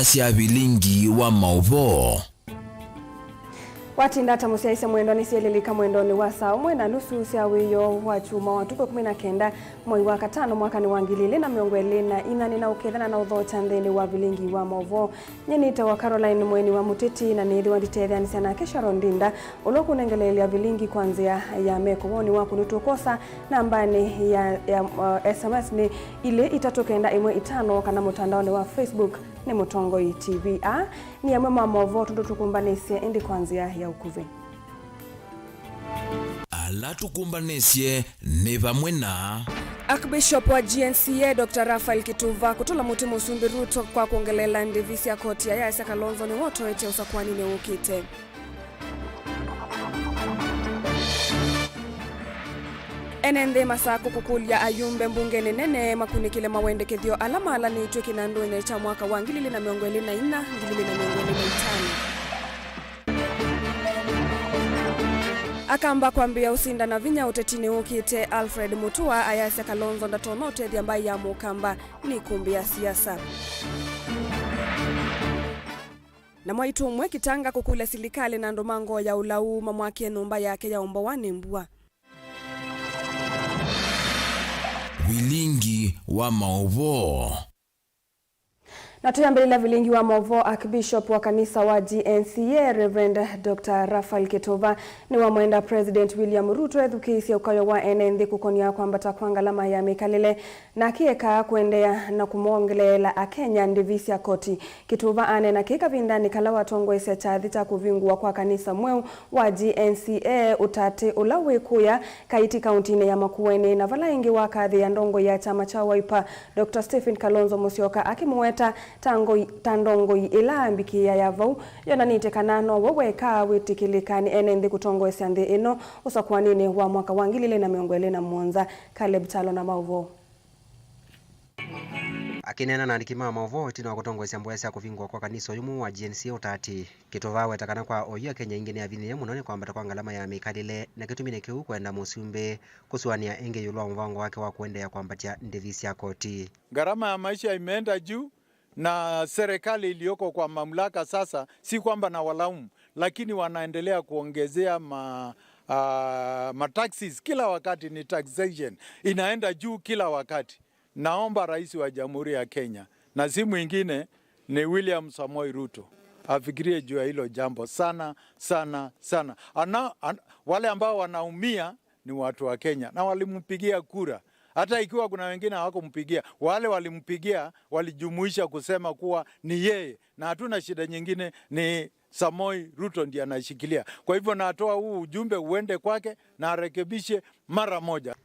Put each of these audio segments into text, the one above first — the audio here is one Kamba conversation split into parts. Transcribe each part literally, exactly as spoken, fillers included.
sya vilingi wa maũvoo. Watinda ata mũsyaĩĩsya mwendwa? Nĩsyelilika mwendonĩ wa saa ũmwe na nusu sya wĩoo wa kyumwa wa tukũ ĩkũmi na kenda mwei wa katano mwakanĩ wa ngili ilĩ na mĩongo ĩlĩ na inya. Nĩnaũkethana na ũthokya nthĩnĩ wa vilingi wa maũvoo. Nyie nĩtawa Caroline Mweni wa Mũteti, na nĩĩthĩwa nditetheanĩsya nake Sharon Ndinda, ũla ũkũnengeleelya vilingi kwa nzĩa ya meko. Woni waku nĩtũkwosa nambanĩ ya, ya, uh, S M S nĩ ilĩ itatũ kenda ĩmwe itano, kana mũtandaonĩ wa Facebook nĩ Mũtongoi T V. Aa nĩ amwe ma maũvoo tũndũ tũkũmbanĩsye, ĩndĩ kwa nzĩa ya ũkuvĩ. Ala tũkũmbanĩsye nĩ vamwe na. Archbishop wa G N C A, Doctor Raphael Kituva kũtũla mũtĩ Mũsumbĩ Ruto kwa kwongeleela ndĩvi sya koti ya Yasya Kalonzo nĩwotoete ũsakũaninĩ ũkĩte. Ene nthĩ Masakũ kũkũlya ayumbe mbungenĩ nene makunĩkĩle mawendekethyo ala maalanĩtw'e kĩnandũnĩ kya mwaka wa ngili ilĩ na mĩongo ĩlĩ na inya, ngili ilĩ na mĩongo ĩlĩ na itano. Akamba kwambĩĩa ũsindana vinya ũtetinĩ ũkĩte, Alfred Mutua ayasya Kalonzo ndatonya ũtethya mbaĩ ya Mũkamba nĩ ĩkũmbĩ ya siasa. Na mwaitũ ũmwe Kitanga kũkũlya silikalĩ na andũ ma ngoo ya ũlau mamwakĩe nyũmba yake yaombowa nĩ mbua. Vilingi wa maũvoo. Na tũyambĩlĩla vilingi wa maũvoo, Archbishop wa kanisa wa G N C A, Reverend Doctor Raphael Kituva nĩwamwenda President William Ruto ethukĩĩsye ũkayo wa ene nthĩ kũkonia kwambata kwa ngalama ya mĩkalĩle, na akĩekaa kũendeea na kũmongeleela Akenya ndĩvi sya koti. Kituva aneena kĩĩ kavindanĩ kala watongoesya kyathĩ kya kũvingũwa kwa kanisa mweũ wa G N C A Ũtatĩ, ũla wĩ kũya Kaiti kauntinĩ ya Makueni, na vala ĩngĩ wakathĩĩa ndongoi ya kyama kya Wiper, Doctor Stephen Kalonzo Musyoka, akĩmũweta ta ngoi, ta ndongoi ĩla ambĩkĩĩa ya vau yonanĩtye kana nowe weka wĩtĩkĩlĩka nĩ ene nthĩ kũtongoesya nthĩ ĩno ũsakũaninĩ wa mwaka wa ngili ilĩ na mĩongo ĩlĩ na mũonza. Caleb Kyalo na maũvoo. Akĩneena na andĩki ma maũvoo ĩtina wa kũtongoesya mboya sya kũvingũwa kwa kanisa ũyũ mweũ wa G N C A Ũtatĩ, Kituva aweta kana kwa oyu Akenya aingĩ nĩavinyĩĩe mũno nĩ kwambata kwa ngalama ya mĩkalĩle, na kĩtumi nĩ kĩu kwenda mũsumbĩ kũsũanĩa ĩngĩ ĩũlũ wa mũvango wake wa kũendeea kwambatya ndĩvi sya koti. Gharama ya maisha imeenda juu, na serikali iliyoko kwa mamlaka sasa, si kwamba na walaumu, lakini wanaendelea kuongezea ma, uh, mataxes kila wakati, ni taxation inaenda juu kila wakati. Naomba Rais wa Jamhuri ya Kenya, na si mwingine, ni William Samoei Ruto, afikirie juu ya hilo jambo sana sana sana. Ana, an, wale ambao wanaumia ni watu wa Kenya na walimpigia kura. Hata ikiwa kuna wengine hawakumpigia, wale walimpigia walijumuisha kusema kuwa ni yeye, na hatuna shida nyingine, ni Samoei Ruto ndiye anashikilia. Kwa hivyo natoa huu ujumbe uende kwake na arekebishe mara moja.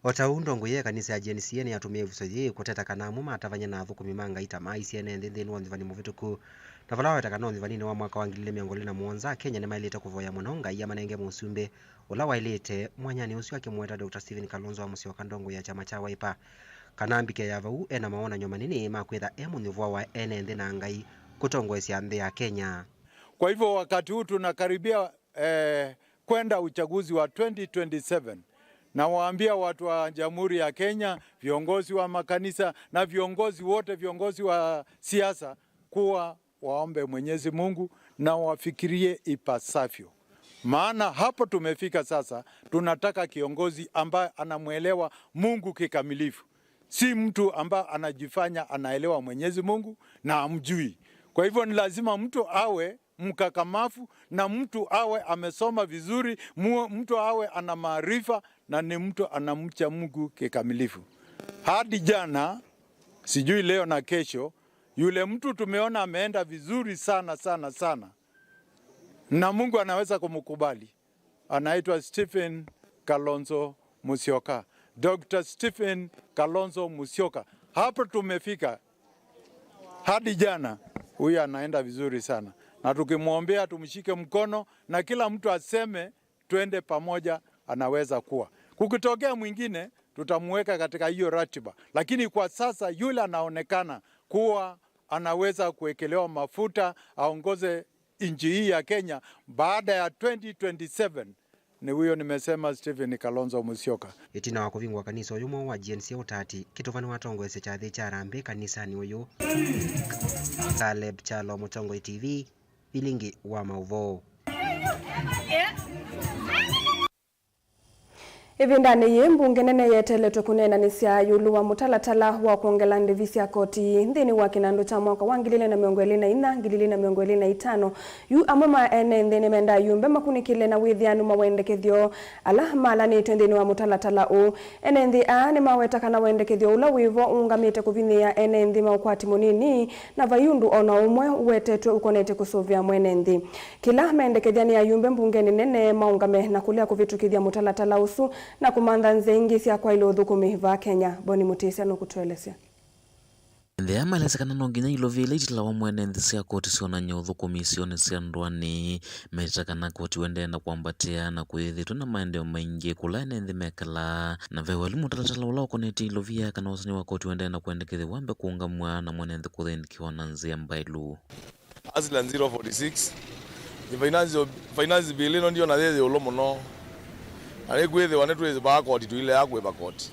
O ta ũu, ndongoi ya ĩkanisa ya G N C A nĩyatũmĩie ĩvuso yĩĩ kũteta kana amwe matavany'a na athũkũmi ma Ngai ta maaisye ene nthĩ nthĩnĩ wa ũnzĩvani mũvĩtũku. Na vala weta kana ũnzĩvaninĩ wa mwaka wa ngili ilĩ mĩongo ĩlĩ na mũonza, Akenya nĩmaĩlĩte kũvoya mũno Ngai amanenge mũsumbĩ ũla waĩlĩte. Mwanyanĩ ũsu akĩmũweta Doctor Stephen Kalonzo wa Musyoka, ndongoi ya kyama kya Wiper, kana ambĩkĩa ya vau e na mawonany'o manini ma kwĩtha e mũnyuvwa wa ene nthĩ na Ngai kũtongoesya nthĩ ya Kenya. Kwa hivyo wakati huu tunakaribia, eh, kwenda uchaguzi wa twenty twenty-seven. Nawaambia watu wa Jamhuri ya Kenya, viongozi wa makanisa na viongozi wote, viongozi wa siasa, kuwa waombe Mwenyezi Mungu na wafikirie ipasavyo. Maana hapo tumefika sasa, tunataka kiongozi ambaye anamwelewa Mungu kikamilifu. Si mtu ambaye anajifanya anaelewa Mwenyezi Mungu na hamjui. Kwa hivyo ni lazima mtu awe mkakamavu na mtu awe amesoma vizuri, mu-, mtu awe ana maarifa na ni mtu anamcha Mungu kikamilifu. Hadi jana, sijui leo na kesho, yule mtu tumeona ameenda vizuri sana, sana, sana. Na Mungu anaweza kumkubali. Anaitwa Stephen Kalonzo Musyoka. Doctor Stephen Kalonzo Musyoka. Hapo tumefika. Hadi jana, huyu anaenda vizuri sana. Na tukimwombea, tumshike mkono, na kila mtu aseme, "Twende pamoja, anaweza kuwa." Kukitokea mwingine, tutamuweka katika hiyo ratiba. Lakini kwa sasa, yule anaonekana kuwa anaweza kuwekelewa mafuta, aongoze nchi hii ya Kenya baada ya twenty twenty-seven, Ni huyo nimesema, Stephen Kalonzo Musyoka. Ĩtina wa kũvingũa kanisa ũyũ mweũ wa G N C ya Ũtati, Kĩtuva nĩwatongoesye kyathĩ kya Harambee kanisanĩ ũyũ. Caleb Kyalo, Mũtongoi T V, Vilingi wa maũvoo. Ĩvindanĩ yĩĩ, mbunge nene yeteletwe kũneenanĩsya ĩũlũ wa mũtalatala wa kwongela ndĩvi sya koti nthĩnĩ wa kĩnandũ kya mwaka wa ngili ilĩ na mĩongo ĩlĩ na inya, ngili ilĩ na mĩongo ĩlĩ na itano. Yu amwe ma ene nthĩ nĩmendaa ayumbe makunĩkĩle na wĩthĩanu mawendekethyo ala malanĩtw'e nthĩnĩ wa mũtalatala ũũ. Ene nthĩ aa nĩmaweta kana wendekethyo ũla wĩvo ũũngamĩte kũvinyĩĩa ene nthĩ ma ũkwati mũnini, na vai ũndũ o na ũmwe ũwetetwe ũkonetye kũsũvĩa mwene nthĩ. Kĩla mendekethya nĩ ayumbe mbungenĩ nene maũngame na kũlea kũvĩtũkĩthya mũtalatala ũsu na kũmantha nzĩa ingĩ sya kwaĩlya ũthũkũmi vaa Kenya. Boni Mũtĩsya nũkũtũelesya. Nthĩ aya maelesya kana no nginya ilovi ila itĩlawa mwene nthĩ sya koti syonany'e ũthũkũmi isionĩ sya ndũanĩ. Metĩte kana koti ũendee na kwambatĩa na kwĩthĩĩtwe na maendeeo maingĩ kũla ene nthĩ mekalaa, na ve ũelu mũtalatala ũla ũkonetye ilovi aya kana ũsani wa koti ũendee na kwendekethw'a wambe kũũngamw'a na mwene nthĩ kũthĩnĩkĩwa na nzĩa mbaĩlu. Aslan zero forty six. Finance, finance bill ĩno ndiona yĩ ĩũlũ mũno. Na nĩkwĩthĩwa nĩtwĩvaa koti tũilea kũĩva koti.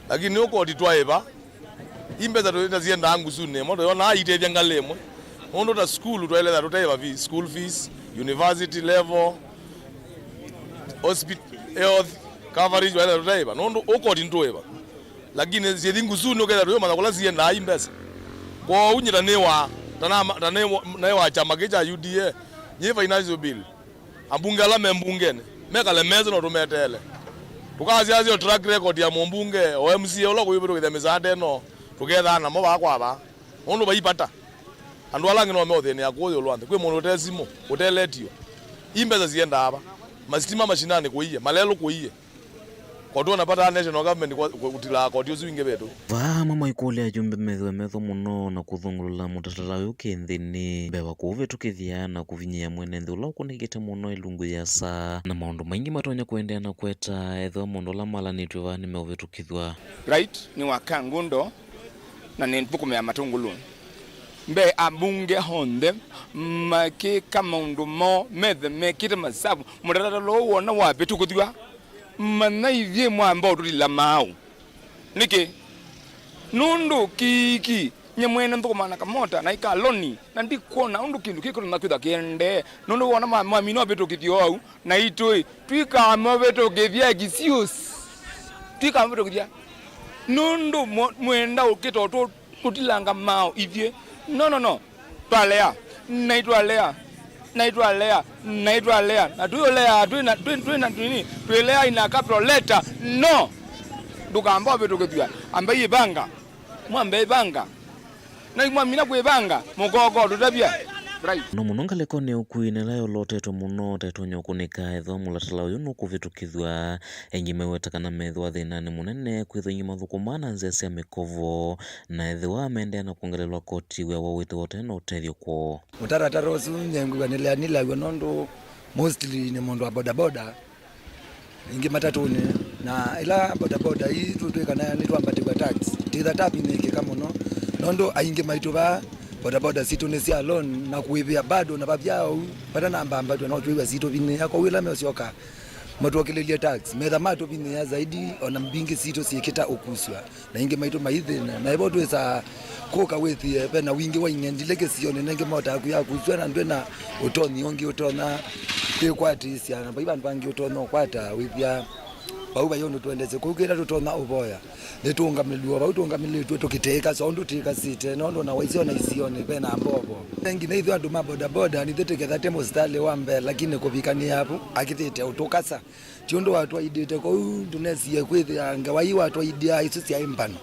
Lakini nĩ ũkoti twaĩva, i mbesa tũita siendaa ngusunĩ ĩmwe, tũyonaa itethya ngalĩ ĩmwe. Nũndũ ta sukulu twaĩlĩtha tũtaĩva fees, school fees, university level, hospital, health coverage twaĩlĩtha tũtaĩva. Nũndũ ũkoti nĩtũĩva. Lakini syĩthi ngusunĩ ũkethĩa tũyũmanya kũla siendaa i mbesa. Kwoou nyie ta nĩ wa, ta na, ta nĩ wa, nĩ wa kyama kĩĩ kya U D A, nyie financial bill. Ambunge ala me mbungenĩ, mekale mese no tũmeteele. Tũkasyaasya o track record ya mũmbunge, o M C A ũla kũivĩtũkĩthya mĩsaada ĩno, tũkethaa namo vaa kwa vaa. Nũndũ vai vata. Andũ ala angĩ no meũthĩnĩa kũũ ĩũlũ wa nthĩ. Kwĩ mũndũ ũte simũ, ũte letio. I mbesa siendaa va? Masitima mashinani kũiye, malelũ kũiye. Koti ona vata national government kwa, kwa, kũtilaa koti ũsu ingĩ vetũ. Vaa amwe maikũlya ayumbe methĩwe metho mũno na kũthũngũlũla mũtalatala ũyũ kĩnthĩnĩ, mbee wa kũũvĩtũkĩthya na kũvinyĩĩa mwene nthĩ ũla ũkunĩkĩte mũno ĩlungu yĩasa, na maũndũ maingĩ matonya kũendeea na kweta ethĩwa maũndũ ala malanĩtw'e vaa nĩmeũvĩtũkĩthw'a. Right nĩ wa Kangundo na nĩ thũkũmĩa Matũngũlũ. Mbee ambunge onthe makĩka maũndũ moo methe mekĩte masavu, mũtalatala ũũ wona wavĩtũkĩthw'a. Manya ithyĩ mwamba ũtũlila maaũ. Nĩkĩ? Nũndũ kĩiki, nyie mwene nthũkũmaa na kamota na ikaloni, na ndikwona ũndũ kĩndũ kĩkũtonya kwĩthwa kĩendee. Nũndũ wona ma-, mamina ũvĩtũkĩthyo au, na itũĩ, tũikamavĩtũkĩthya excuse. Tũikamavĩtũkĩthya. Nũndũ mũ-, mwenda ũkĩta ũtũ-, ũtilanga maaũ ithyĩ. No, no, no. Twalea, na itwalea, na itwalea, na itwalea, na twĩũlea, twĩ na, twĩ, twĩ na nini, twĩlea in a capital letter, no! Ndũkamba ũvĩtũkĩthw'a, ambai ĩvanga, mwambe ĩvanga, na mwamina kwĩvanga, mũkoko tũtavya. Right. No mũno ngalĩkonĩ ya ũkui nĩ ĩla yolotetwe mũno ta ĩtonya ũkũnĩka ethĩwa mũtalatala ũyũ nũkũvĩtũkĩthw'a. Aingĩ meweta kana methĩwa thĩnanĩ mũnene kwĩthwa aingĩ mathũkũmaa na nzĩa sya mĩkovo, na ethĩwa meendeea na kwongelelwa koti wĩa woo wĩthĩwa ũte na ũtethyo kwoo. Mũtaratara ũsu nyie ngwĩw'a nĩleanĩlaw'a nũndũ mostly nĩ mũndũ wa bodaboda, aingĩ matatũnĩ, na ĩla bodaboda ii tũtwĩka nayo nĩtwambatĩw'a tax, tĩtha tavinĩkĩka mũno nũndũ aingĩ maitũ vaa bodaboda sitũ nĩ sya loan na kũĩvĩa bado na vavya ũu vatanambambatw'a no twĩw'a sitũvinĩĩa, kwoou ĩla mesyoka matwokĩlĩlye tax, metha matũvinyĩĩa zaidi, ona mbingĩ sitũ syĩkĩta ũkusw'a, na ingĩ maitũ maithĩna. Na ĩvo twĩsaa kũka wĩthĩe ve na wingĩ wa ing'endilĩ kĩsionĩ, na ingĩ motaa kwĩakusw'a, na ndwĩ na ũtonyi ũngĩ ũtonya kwĩkwatĩĩsya, na vai vandũ vangĩ ũtonya ũkwata wĩthĩa vau vai ũndũ tũendesye. Kũu kĩla tũtonya ũvoya. Nĩtũũngamĩlw'e o vau tũũngamĩlĩtw'e tũkĩtĩĩka, so ũndũ tĩkasĩte, nũndũ ona waisye ona isionĩ ve na mbovo. Nginya ithyĩ andũ ma bodaboda, nithyĩ tĩketha tĩ mũsitalĩ wa mbee, lakini kũvikanĩa vu, akĩthĩte ũtũkasa. Ti ũndũ watwaidĩte kũu, tũnesie kwĩthĩa ngewa ii watwaidĩa isu syaĩ mbano.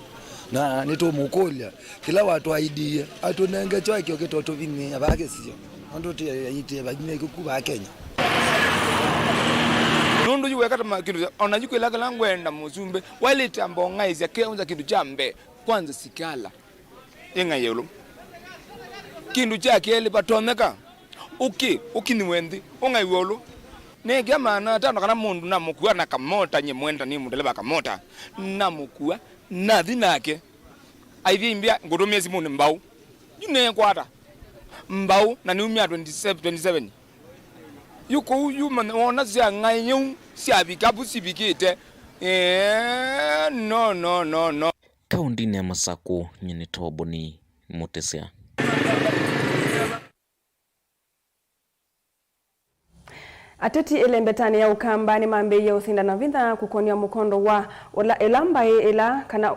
Na nĩtũmũkũlya, kĩla watwaidie, atũnenge kyo akyo kĩtotũvinyĩĩa vaa kĩsio. Nũndũ tĩ aitĩe vavinyĩe kĩku vaa Kenya. Nũndũ yu weka ta ma-, kĩndũ kya, ona yu kwĩla kĩla ngwenda mũsumbĩ, wailĩte amba ũng'aĩsya kĩonza kĩndũ kya mbee, kwanza sikala. Ĩng'ai ĩũlũ. Kĩndũ kya kelĩ vatonyeka. Ũkĩ, ũkinyiwe nthĩ, ũng'ai ĩũlũ. Nĩkĩa maana atano kana mũndũ namũkua na kamota, nye mwenda nĩ mũndeleva kamota. Namũkua, nathi nake. Aithie imbĩa, ngũtũmĩe simũnĩ mbau. Yu nekwata. Mbau, na niumia twenty-seven, twenty-seven. Yu kũu yu manya wona sya ng'aĩ yĩu sya vikavu sivikĩte. Eee, no, no, no, no. Kaũndĩnĩ ya Masakũ, nyie nĩ Toboni Mũtĩsya. Ateti ĩlembetanĩ ya Ũkamba nĩmambĩĩie ũsindana vinya kũkonya mũkondo wa ũla, ĩla mbaĩ ĩla, kana,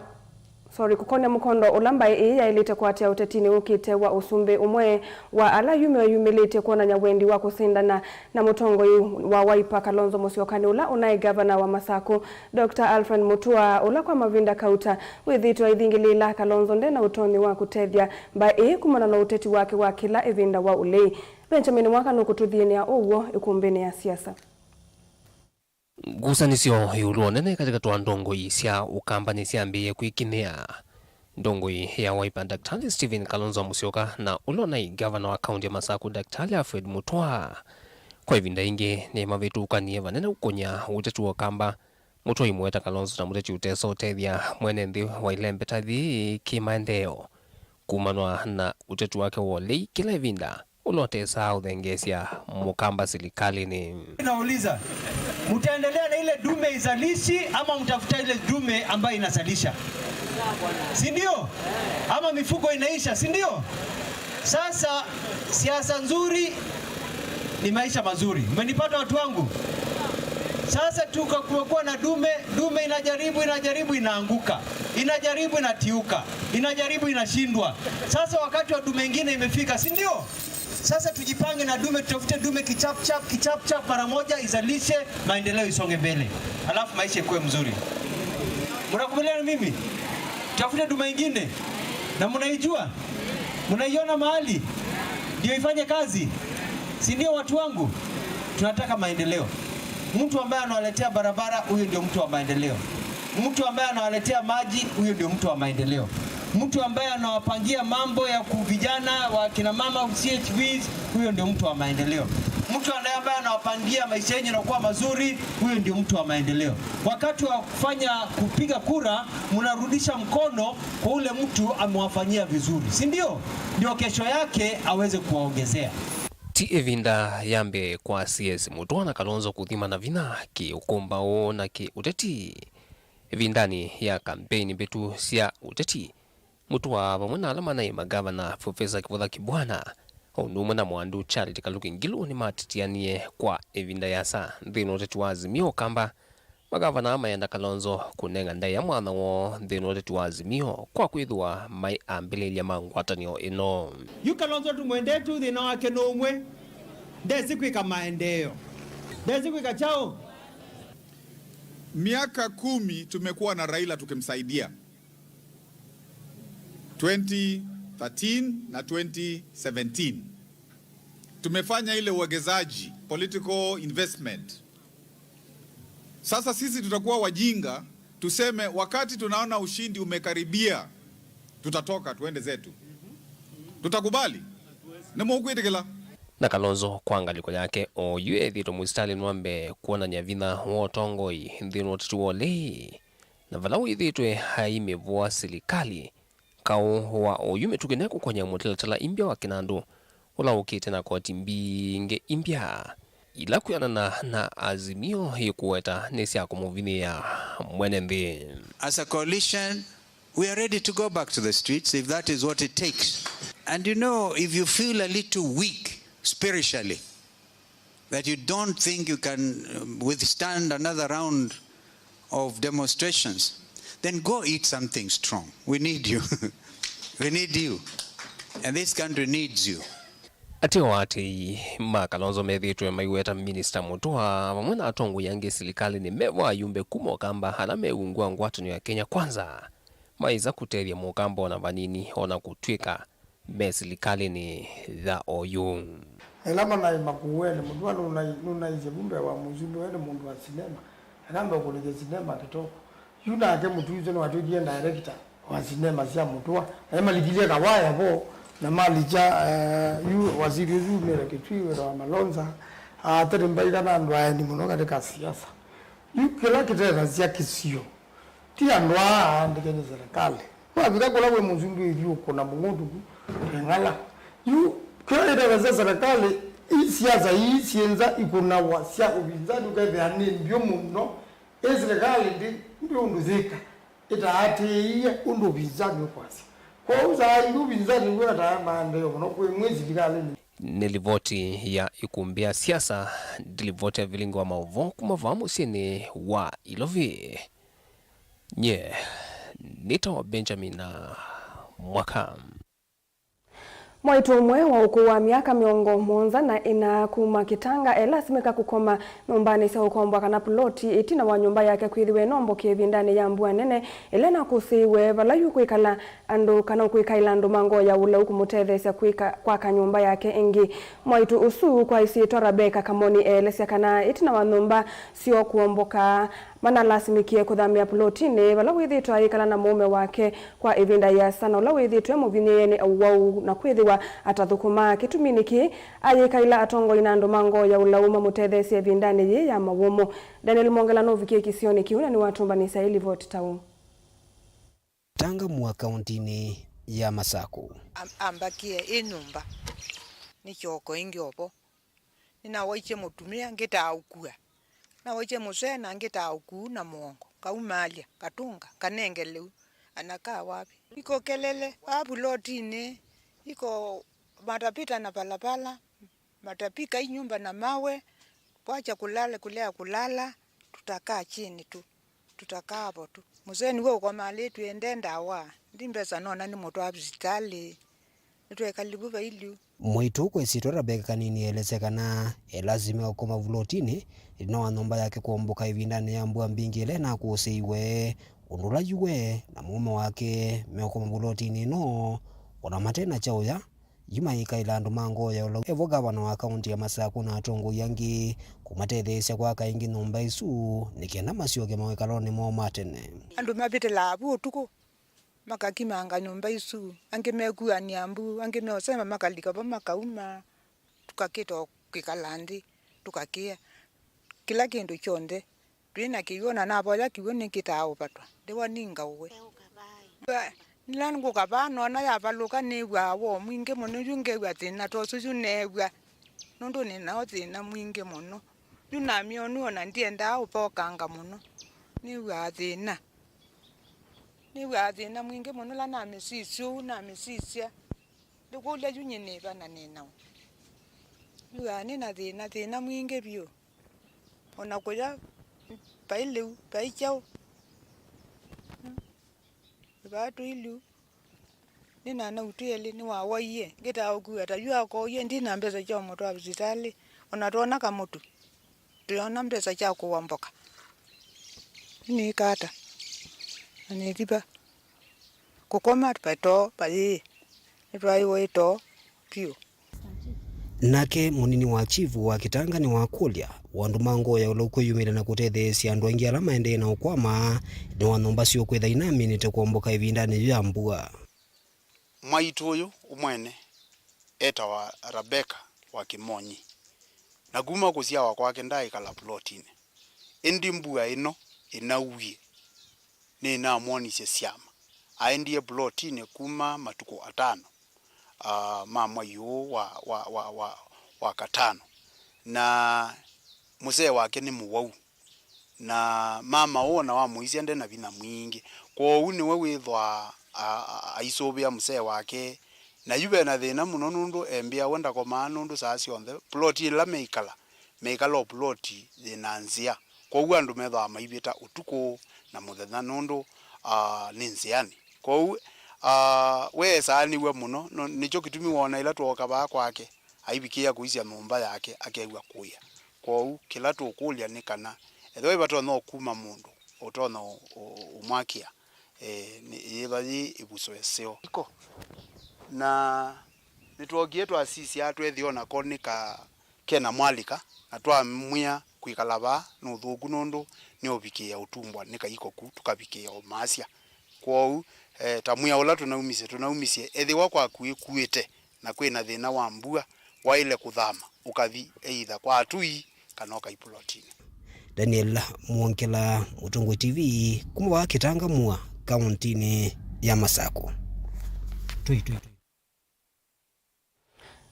sorry, kũkonya mũkondo ũla mbaĩ ĩĩ yaĩlĩte kũatĩĩa ũtetinĩ ũkĩte wa ũsumbĩ. Ũmwe wa ala ayumĩwe yumĩlĩtye kwonany'a wendi wa kũsindana na mũtongoi wa Wiper Kalonzo Musyoka nĩ ũla ũnaĩ ngavana wa Masakũ, Doctor Alfred Mutua, ũla kwa mavinda kauta wĩthĩĩtwe aithingĩlĩĩla Kalonzo nde na ũtonyi wa kũtethya mbaĩ ĩĩ kumana na ũteti wake wa kĩla ĩvinda wa ũlei. Benjamin Mwaka nũkũtũthiĩnĩa ũw'o ĩkumbĩnĩ ya siasa. Ngusanĩsyo ĩũlũ wa ũnene katĩkatĩ wa ndongoi sya Ũkamba nĩsyambĩĩe kwĩkĩnĩa. Ndongoi ya Wiper Daktari Stephen Kalonzo Musyoka na ũla ũnaĩ ngavana wa kaũntĩ ya Masakũ Daktari Alfred Mutua kwa ĩvinda yĩngĩ nĩmavĩtũkanie vanene ũkũnya ũteti wa Ũkamba. Mũtwai mũweta Kalonzo ta mũteti ũtesa ũtethya mwene nthĩ wa ĩlembeta yĩĩ kĩmaendeeo kumanwa na ũteti wake wa ũlei kĩla ĩvinda ũla ũtesaa ũthengeesya Mũkamba silikalĩnĩ. Nauliza, mtaendelea na ile dume izalishi ama mtafuta ile dume ambayo inazalisha? Si ndio? Ama mifugo inaisha, si ndio? Sasa siasa nzuri ni maisha mazuri. Umenipata watu wangu? Sasa tuka-, kumekuwa na dume, dume inajaribu, inajaribu, inaanguka. Inajaribu, inatiuka. Inajaribu, inashindwa. Sasa wakati wa dume ingine imefika, si ndio? Sasa tujipange na dume, tutafute dume kichap chap, kichap chap mara moja, izalishe, maendeleo isonge mbele. Alafu maisha ikuwe mzuri. Mnakubaliana na mimi? Tutafute dume ingine. Na mnaijua? Mnaiona mahali? Ndio ifanye kazi. Si ndio watu wangu? Tunataka maendeleo. Mtu ambaye anawaletea barabara, huyo ndio mtu wa maendeleo. Mtu ambaye anawaletea maji, huyo ndio mtu wa maendeleo. Mtu ambaye anawapangia mambo ya ku-, vijana, wa kina mama, C H Vs, huyo ndio mtu wa maendeleo. Mtu anaye ambaye anawapangia maisha yenyu yanakuwa mazuri, huyo ndio mtu wa maendeleo. Wakati wa kufanya, kupiga kura, mnarudisha mkono kwa ule mtu amewafanyia vizuri, si ndio? Ndio kesho yake aweze kuwaongezea. Ti ĩvinda ya mbee kwa C S Mutua na Kalonzo kũthima na vinya kĩ-ũkũmbaũ na kĩ-ũteti. Ĩvindanĩ ya kambeini mbĩtu sya ũteti, Mutua vamwe na ala manaĩ magavana, Profesa Kivutha Kibwana, o ũndũ ũmwe na mwandu Charity Kaluki Ngilu, nĩmatitianie kwa ĩvinda yasa nthĩnĩ wa ũteti wa Azimio Ũkamba. Magavana mayenda Kalonzo kũnenga ndaĩa mwanya woo nthĩnĩ wa ũteti wa Azimio kwa kwĩthĩwa maĩ ambĩlĩlya ma ngwatanĩo ĩno. Yu Kalonzo tũmwendete, thĩna wake nĩ ũmwe, ndesĩ kwĩka maendeeo. Ndesĩ kwĩka kyaũ? Miaka kumi tumekuwa na Raila tukimsaidia. Twenty thirteen na twenty seventeen. Tumefanya ile uwekezaji, political investment. Sasa sisi tutakuwa wajinga, tuseme wakati tunaona ushindi umekaribia, tutatoka, tuende zetu. Tutakubali? Nĩmũkwĩtĩkĩla? Na Kalonzo kwa ngalĩko yake oyu ethĩĩtwe mũsitalĩnĩ wa mbee kwonany'a vinya wa ũtongoi nthĩnĩ wa ũteti wa ũlei, na vala wĩthĩĩtwe aimĩvũa silikalĩ. Kaũ wa oyu mĩtũkĩ nĩkũkonya mũtalatala imbya wa kĩnandũ ũla ũkĩte na koti mbingĩ imbya ila kwĩanana na Azimio ĩkũweta nĩ sya kũmũvinyĩĩa mwene nthĩ. As a coalition, we are ready to go back to the streets if that is what it takes. And you know, if you feel a little weak spiritually, that you don't think you can, um, withstand another round of demonstrations, then go eat something strong. We need you. We need you. And this country needs you. Ateo aatĩĩi ma Kalonzo methĩĩtwe maiweta Minista Mutua vamwe na atongoi angĩ silikalĩnĩ me vo ayumbe kuma Ũkamba ala meungwa ngwatanĩo ya Kenya Kwanza maĩsa kũtethya Mũkamba ona vanini, ona kũtw'ĩka me silikalĩnĩ ya oyu. Ĩla manaĩ Makueni, Mutua nũnaĩ-, nũnaisye vu mbee wa mũsumbĩ, we nĩ mũndũ wa sinema, eka mbee ũkũlĩkye sinema kĩtoko. Yu nake Mũtwĩsũ nĩwatw'ĩkie director wa sinema sya Mutua, na nĩmalikilye kawaya vo, na malikya, eh, yu wasili ũsu umĩle Kitui wĩtawa Malonza, ateti mbaika na andũ aeni mũno katika siasa. Yu kĩla kĩtethasya kĩsio ti andũ aa aandĩke, nĩ serikali. Wavika kũla wĩ mũsumbĩ ũithi ũkũna mũng'ũtũku, ĩng'ala. Yu kĩla kĩtethasya serikali Ii siasa ii syĩ nza ikũnawa sya ũvinzani ũkethĩa nĩ mbyũ mũno, ĩ silikalĩ ndĩ, ndĩ ũndũ yĩka, ĩtaatĩĩie ũndũ ũvinzani ũkwasya. Kwoou saa ingĩ ũvinzani wĩataa maendeeo mũno kwĩ mwĩ silikalĩnĩ. Nĩ livoti ya ikumbĩ ya siasa, ndi livoti ya vilingi wa maũvoo kuma vaa mũsyĩnĩ wa Ilovi. Nye nĩtawa Benjamin Mwaka. Mwaitũ ũmwe wa ũkũũ wa myaka mĩongo mũonza na ĩna kuma Kitanga elasimĩka kũkoma nyũmbanĩ sya ũkombwa kana puloti ĩtina wa nyũmba yake kwĩthĩwa ĩnomboke ĩvindanĩ ya mbua nene ĩla ĩnakũsĩĩwe vala yu kwĩkala andũ kana kwĩkaĩla andũ ma ngoo ya ũlau kũmũtetheesya kwĩka, kwaka nyũmba yake ĩngĩ. Mwaitũ ũsu kwa ĩsyĩtwa Rebecca Kamoni eelesya kana ĩtina wa nyũmba syoo kũomboka, manalasimĩkie kũthamĩa pulotinĩ vala wĩthĩĩtwe ayĩkala na mũũme wake kwa ĩvinda yĩasa na ũla wĩthĩĩtwe mũvinyĩĩe nĩ ũwau na kwĩthĩwa atathũkũmaa. Kĩtuminĩ kĩĩ, ayĩkaĩla atongoi na andũ ma ngoo ya ũlau mamũtetheesye ĩvindanĩ yĩĩ ya mawũmũ. Daniel Mwongela nũvikie kĩsionĩ kĩu na nĩwatũmbanĩsya ĩlivoti ta ũũ. Kitanga Mua kaũntinĩ ya Masakũ. Am-, ambakie ĩ nyũmba, nĩ kyoko ĩngĩ ovo. Nĩnawaisye mũtumĩa ngĩtaa ũkua. Nawaisye mũsee na ngĩtaa ũkuu na mũongo. Kaumaalya, katũnga, kanenge lĩu. Anakaa wapi? Iko kelele, vaa pulotinĩ, iko matapita na valapala, matapika inyumba na mawe, kwacha kulala, kulea kulala, tutakaa chini tu. Tutakaa vo tu. Mũsee nĩwe ũkomalĩtw'e ende ndawa. Ndi mbesa nona nĩmũtwaa visitalĩ. Nĩtwekali vu vailu. Mwaitũ kwa ĩsyĩtwa Rebecca Kanini elesya kana elasimĩka kũkoma vulotinĩ ĩtina wa nyũmba yake kũomboka ĩvindanĩ ya mbua mbingĩ ĩla ĩnakũsĩiwe, ũndũ ũla yu we na mũũme wake meũkoma vulotinĩ ĩno, ona mate na kyaũya, yu mayĩkaĩla andũ ma ngoo ya ũlau. Evo ngavana wa kaũnti ya Masakũ na atongoi angĩ kũmatetheesya kwaka ĩngĩ nyũmba ĩsu nĩ kenda masyoke mawĩkalonĩ moo ma tene. Andũ mavĩtĩlaa vu ũtukũ, makakimanga nyũmba isu, angĩ mekuanĩa mbu, angĩ meũsema makalika vo makauma, tũkakĩta o kwĩkala nthĩ, tũkakĩa kĩla kĩndũ kyonthe. Twĩ na kĩw'ũ, na navoya kĩw'ũ nĩkĩtaa ũvatwa, ndĩwa ningaũwe. Nĩla ngũka vaa, nona yavalũka, nĩw'aa woo mwingĩ mũno, yu ngew'a thĩna ta ũsu yu neew'a, nũndũ nĩ nao thĩna mwingĩ mũno. Yu namyonw'a, ona ndiendaa ũvokanga mũno, nĩw'aa thĩna. Nĩw'aa thĩna mwingĩ mũno, ĩla namĩsisya ũu, namĩsisya, ndĩkũlya yu nyie nĩva na nĩ naũ? Nĩw'aa nĩ na thĩna, thĩna mwingĩ vyũ. Ona kũya vai lĩu, vai kyaũ. Vaa tũi lĩu. Nĩ na anau twĩ elĩ, nĩwawaie. Ngĩtaa ũkua ta yu akoie, ndi na mbesa sya ũmũtwaa visitalĩ. Ona twona kamũtu, tũyona mbesa sya kũwomboka. Nĩnĩĩka ata? Na nĩthi va? Kũkoma ve too vayĩĩ. Nĩtwaĩwe ĩ too vyũ. Nake mũnini wa chifu wa Kitanga nĩwakũlya andũ ma ngoo ya ũlau kwĩyumĩlya na kũtetheesya andũ angĩ ala maendee na ũkwama nĩ wa nyũmba syoo kwĩtha inaminĩte kũomboka ĩvindanĩ yĩu ya mbua. Mwaitũ ũyũ mwene etawa Rebecca wa Kĩmonyi, na kuma kũsyawa kwake ndaaĩkala pulotinĩ, ĩndĩ mbua ĩno ĩnauwie nĩnamwonisye syama. Aendie pulotinĩ kuma matukũ atano, ah, ma mwai ũũ wa, wa, wa, wa, wa katano, na mũsee wake nĩ mũwau, na mama ũũ ona wamũisya nde na vinya mwingĩ, kwoou nĩwe wĩthwaa a, a, aisũvĩa mũsee wake. Na yu ve na thĩna mũno nũndũ embĩa we ndakomaa nũndũ saa syonthe ploti ĩla meikala, meikala o ploti yĩ na nzĩa. Kwoou andũ methĩawa maivĩta ũtukũ na mũthenya nũndũ, ah, nĩ nzĩanĩ. Kwoou, ah, we esaanĩw'a mũno, no, nĩkyo kĩtumi woona ĩla twooka vaa kwake, aivikĩĩa kũisya nyũmba yake, akew'a kũĩa. Kwoou kĩla tũkũlya nĩ kana ethĩwa ĩvatonya ũkuma mũndũ ũtonya ũ-, ũ-, ũmwakĩa, eh, nĩ, yĩva yĩ ĩvuso ĩseo. Iko. Na nĩtwookie twasisya tweethĩa o nako nĩ ka kena mwalĩka, na twamwĩa kwĩkala vaa nĩ ũthũku nũndũ nĩũvikĩĩa ũtumbwa nĩ kaiko ku tũkavikĩĩa ũmaasya. Kwoou, eh, ta mwĩa ũla tũnaumisye, tũnaumisye ethĩwa kwaku ĩkuĩte na kwĩ na thĩna wa mbua, waĩle kũthama ũkathi either kwa atũi kana ũkai pulotinĩ. Daniel Mwongela, Mũtongoi T V, kuma vaa Kitanga Mua, kaũntinĩ ya Masakũ. Tui, tui, tui.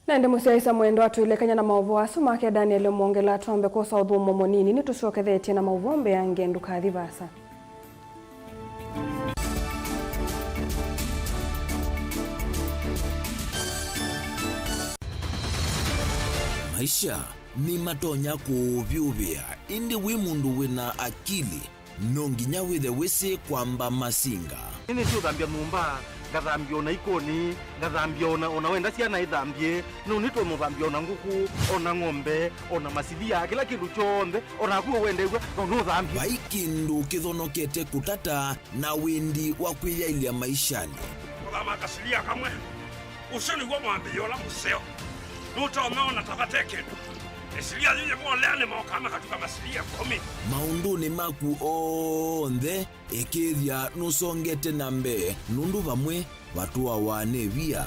Na ĩndĩ mũsyaĩĩsya mwendwa, twĩlekany'a na maũvoo asu make Daniel Mwongela, twambe kwosa ũthũmũo mũnini, nĩtũsyokethetye na maũvoo mbeange, ndũkathi vaasa. Maisha nĩmatonya kũũvyũvĩa, ĩndĩ wĩ mũndũ wĩ na akili, no nginya wĩthe wĩsĩ kwamba masinga. Nĩnĩsĩ ũthambya nyũmba, ngathambya o na ikoni, ngathambya o na, o na wenda syana ithambye, nũnĩtwe mũthambya o na ngũkũ, o na ng'ombe, o na masilia, kĩla kĩndũ kyonthe, o naku ũwendew'a, no nũthambye. Vai kĩndũ kĩthonokete kũtata na wendi wa kwĩyaĩlya maishanĩ. Kũthama kasilia kamwe, ũsu nĩw'o mwambĩĩo ũla mũseo. Nũtonya ona ta vate kĩndũ. Ĩsilia yĩyĩ volea nĩmokaa makatuka masilia ĩkũmi. Maũndũnĩ maku onthe, ĩkĩĩthya nũsongete na mbee, nũndũ vamwe vatũawa nĩ via.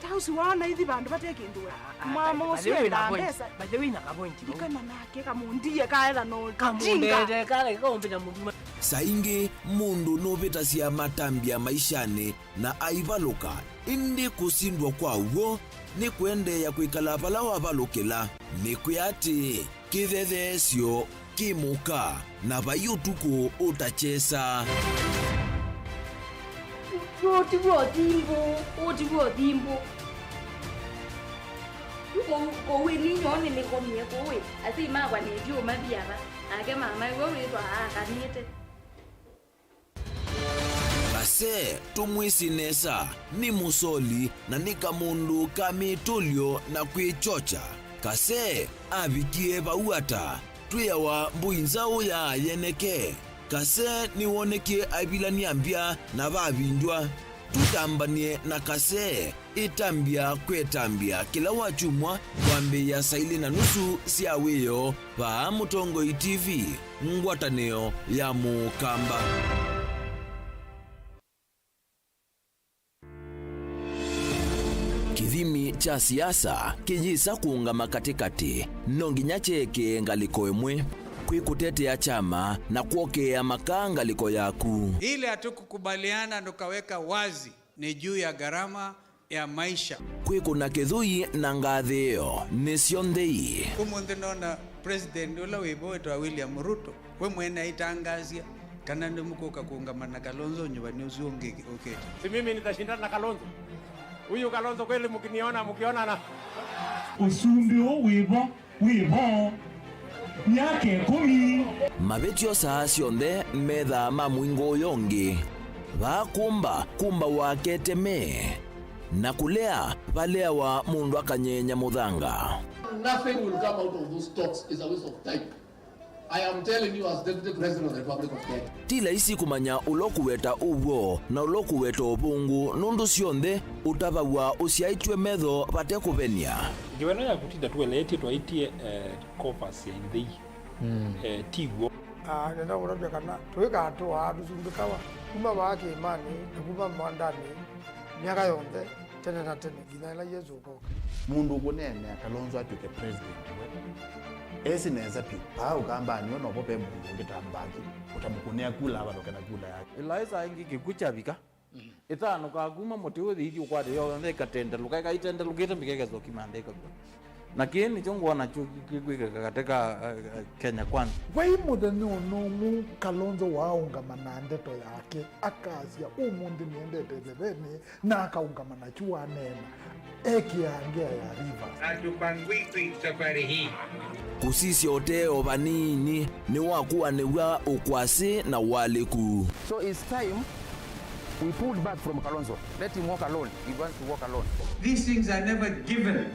Ta ũsu waona ithi vandũ vate kĩndũ we. Ah, ah, mwama by the ũsu way, wĩna endaa point. Mbesa. By the way, wĩna ka point vau. Ikana nake kamũndie kaetha no kamũndete kala kaũmbĩta mũndũ. Saa ingĩ mũndũ nũvĩtasya matambya maishanĩ na aivalũka, ĩndĩ kũsindwa kwa w'o nĩ kũendeea kwĩkala vala wavalũkĩla. Nĩkwĩa atĩĩ, kĩthetheesyo kĩ mũka, na vai ũtukũ ũtakyesa. Ũũ tiw'o ũthimbũ, ũũ tiw'o ũthimbũ. Yu kũu, kũu ĩ ninyoo nĩnĩkomie kũu ĩ, asyai makwa nĩtyo mathi ava, nake mama ĩwe wĩtwa aakanĩte. Kase tũmwĩsĩ nesa, nĩ mũsoli na nĩ kamũndũ ka mĩtũlyo na kwĩkyokya. Kase avikie vau ata? Twĩawa mbũi nzaũ ya yeneke. Kase nĩwonekie aivilany'a mbya na vavindywa. Tũtambany'e na Kase. Ĩtambya kwĩtambya kĩla wakyumwa kwambĩĩa saa ilĩ na nusu sya wĩoo vaa Mũtongoi T V, ngwatanĩo ya Mũkamba. Kĩthimi kya siasa kĩyĩsa kũũngama katĩkatĩ, no nginya kyeekĩe ngalĩko ĩmwe, kwĩ kũtetea kyama na kwokeea makaa ngalĩko yaku. Ile hatukukubaliana tukaweka wazi ni juu ya gharama ya maisha. Kwĩkũna kĩthũi na ngathĩĩo nĩsyo nthei. Ũmũnthĩ nona president ũla wĩ vo wĩtawa William Ruto, we mwene aitangaasya kana nĩmũkũka kũũngama na Kalonzo nyuvani ũsu ũngĩ ũkĩte. Si mimi nitashindana na Kalonzo? Huyu Kalonzo kweli mkiniona, mkionana? Ũsumbĩ ũũ wĩ vo wĩ vo myaka ĩkũmi. Mavĩtyo saa syonthe methaa ma mũingo ũyo ũngĩ. Vaa kũmba, kũmbawa keteme, na kũlea, valeawa mũndũ akanyeenya mũthanga. Nothing will come out of those talks. It's a waste of time. I am telling you as Deputy President of the Republic of Kenya. Ti laisi kũmanya ũla ũkũweta ũw'o na ũla ũkũweta ũvũngũ, nũndũ syonthe ũtavaw'a ũsyaĩtw'e metho vate kũvenia. Ngewa ĩno ya kũtinda tũeleetye twaĩtye, eh, coffers ya nthei, mm, eh, ti w'o. Ah, nenda kũtavya kana tũikatũaa tũsumbĩkawa kuma vaa kĩĩmanĩ na kuma mwandanĩ myaka yonthe, tene na tene, nginya ĩla Yesũ ũkoka. Mũndũ ũkũneenea Kalonzo atw'ĩke president we esĩ nesa vyũ. Vaa Ũkambanĩ we novo ve mũndũ ũngĩ ta Mbaki ũtamũkũnĩa kula avalũke na kula yake. Ĩlaĩ saa ingĩ kĩkw'ũ kyavika, ĩtanũkaa kuma mũtĩ ũyũ ĩthi ũkwate yonthe ĩkatendelũka, ĩkaitendelũkĩte mbika ĩkesa ũkimantha ĩkakw'a. Na kĩĩ nĩkyo ngwona kyu kĩkwĩkĩka katĩ ka, eh, eh, Kenya Kwanza. Vai mũthenya ona ũmwe Kalonzo waaũngama na ndeto yake, akasya, "Ũmũnthĩ nĩendete ĩthevenĩ," na akaũngama nakyu waneena, ekĩaa ngea ya Rivers. Hatupangwiki safari hii. Kũsisya ũtee o vanini nĩwakũanĩw'a ũkwasĩ na ũalĩku. So it's time we pulled back from Kalonzo. Let him walk alone. He wants to walk alone. These things are never given.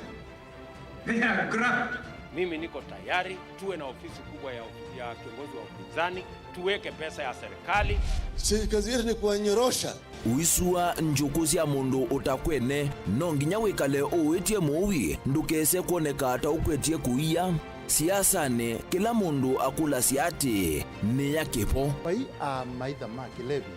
They are grabbed. Mimi niko tayari tuwe na ofisi kubwa ya, ya kiongozi wa upinzani, tuweke pesa ya serikali. Si kazi yetu ni kuwanyorosha. Ũisua njũkũ sya mũndũ ũtakwene, no nginya wĩkale ũũĩtye mũui ndũkese kwoneka ta ũkwetye kũia. Siasanĩ, kĩla mũndũ akũlasya atĩĩ, "Nĩ ya kĩvo?" Vai amaitha ma kĩlevi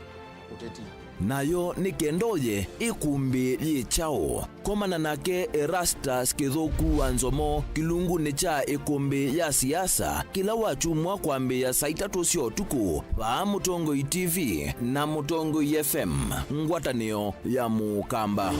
ũteti. Nayo nĩ kenda ũye ĩkũmbĩ yĩ kyaũ? Komana nake Erastus Kĩthũku wa Nzomo kĩlungunĩ kya ĩkũmbĩ ya siasa kĩla wakyumwa kwambĩĩa saa itatũ sya ũtukũ vaa Mũtongoi T V na Mũtongoi F M, ngwatanĩo ya Mũkamba.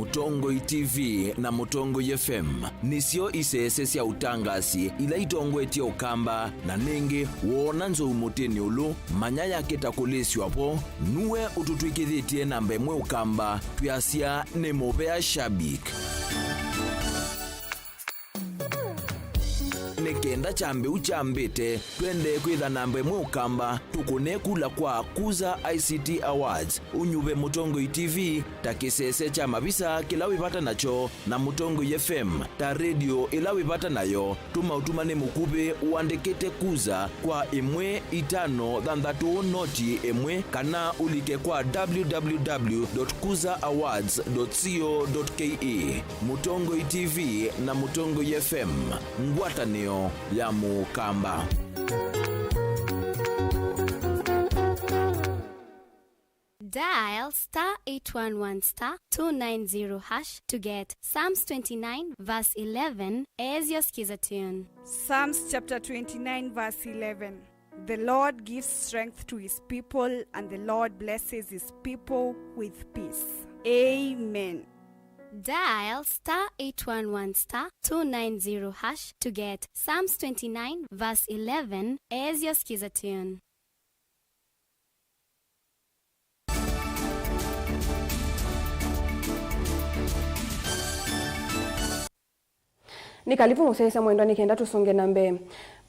Mũtongoi T V na Mũtongoi F M nĩsyo isese sya ũtangaasi ila itongoetye Ũkamba, na nĩngĩ woona nzou mũtĩnĩ ũlũ, manya yake ta kũlĩsw'a vo, nuwe ũtũtw'ĩkĩthĩtye namba ĩmwe Ũkamba, twĩasya nĩ mũvea shabik. Nĩ kenda kyambĩu kyambĩte, twendee kwĩtha namba ĩmwe Ũkamba, tũkũne kula kwa Kuza I C T Awards, ũnyuve Mũtongoi T V ta kĩsese kya mavisa kĩla wĩ vata nakyo, na Mũtongoi F M ta redio ĩla wĩ vata nayo. Tũma ũtumani mũkuvĩ ũandĩkĩte Kuza kwa ĩmwe itano thanthatũ noti ĩmwe, kana ũlike kwa W W W dot kuza awards dot co dot K E. Mũtongoi T V na Mũtongoi F M, ngwatanĩo ya Mũkamba. Dial star eight one one star two nine zero hash to get Psalms twenty-nine verse eleven as your skiza tune. Psalms chapter twenty-nine verse eleven. The Lord gives strength to his people, and the Lord blesses his people with peace. Amen. Dial star eight one one star two nine zero hash to get Psalms twenty-nine verse eleven as your skiza tune. Nĩ kalivu mũsyaĩĩsya mwendwa nĩ kenda tũsonge na mbee.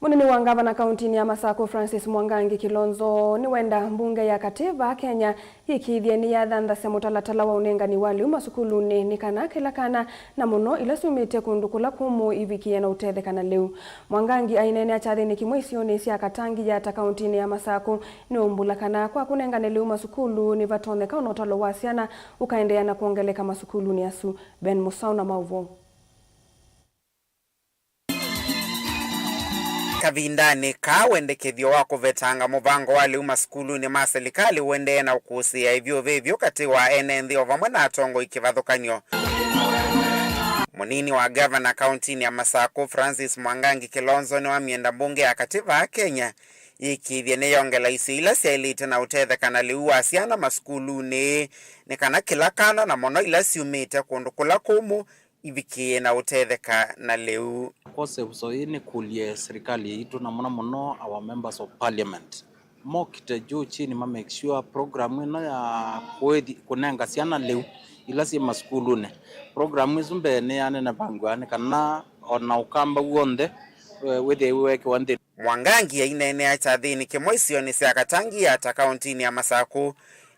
Mũnini wa ngavana kauntinĩ ya Masakũ Francis Mwangangi Kilonzo nĩwenda mbunge ya Katiba Kenya yĩkĩĩthye nĩyathanthasya mũtalatala wa ũnengani wa lĩu masukulunĩ nĩ kana kĩla kana, na mũno ila syumĩte kũndũ kũla kũmũ, ivikĩe na ũtetheka na lĩu. Mwangangi aineenea kyathĩnĩ kĩmwe isionĩ sya Katangi Yatta kauntinĩ ya Masakũ nĩwaumbũla kana kwa kũnengane lĩu masukulu nĩvatonyeka ona ũtalo wa syana ũkaendeea na kwongeleka masukulunĩ asu. Ben Musau na maũvoo. Kavindanĩ kaa, wendekethyo wa kũvetanga mũvango wa lĩu masukulunĩ ma silikalĩ ũendee na ũkũsĩĩa ĩvyũvĩvyũ katĩ wa ene nthĩ o vamwe na atongoi kĩvathũkany'o. Mũnini wa ngavana kauntinĩ ya Masakũ, Francis Mwangangi Kilonzo, nĩwamyenda mbunge ya Katiba Kenya yĩkĩĩthye nĩyongela isio ila syaĩlĩte na ũtetheka na lĩu wa syana masukulunĩ, nĩ kana kĩla kana, na mũno ila syumĩte kũndũ kũla kũmũ, ivikĩe na ũtetheka na lĩu. Kwosa ĩvuso yĩĩ nĩkũlye silikalĩ yaitũ, na mũno mũno our members of parliament, mokite juu chini ma make sure program ĩno ya kũĩthi-, kũnenga syana lĩu ila syĩ masukulunĩ, program ĩsu mbee nĩyanenevangw'a nĩ kana ona Ũkamba w'onthe, eh, wĩthĩe wĩwekĩwa nthĩ. Mwangangi aineenea kyathĩnĩ kĩmwe isionĩ sya Katangi Yatta kauntinĩ ya Masakũ,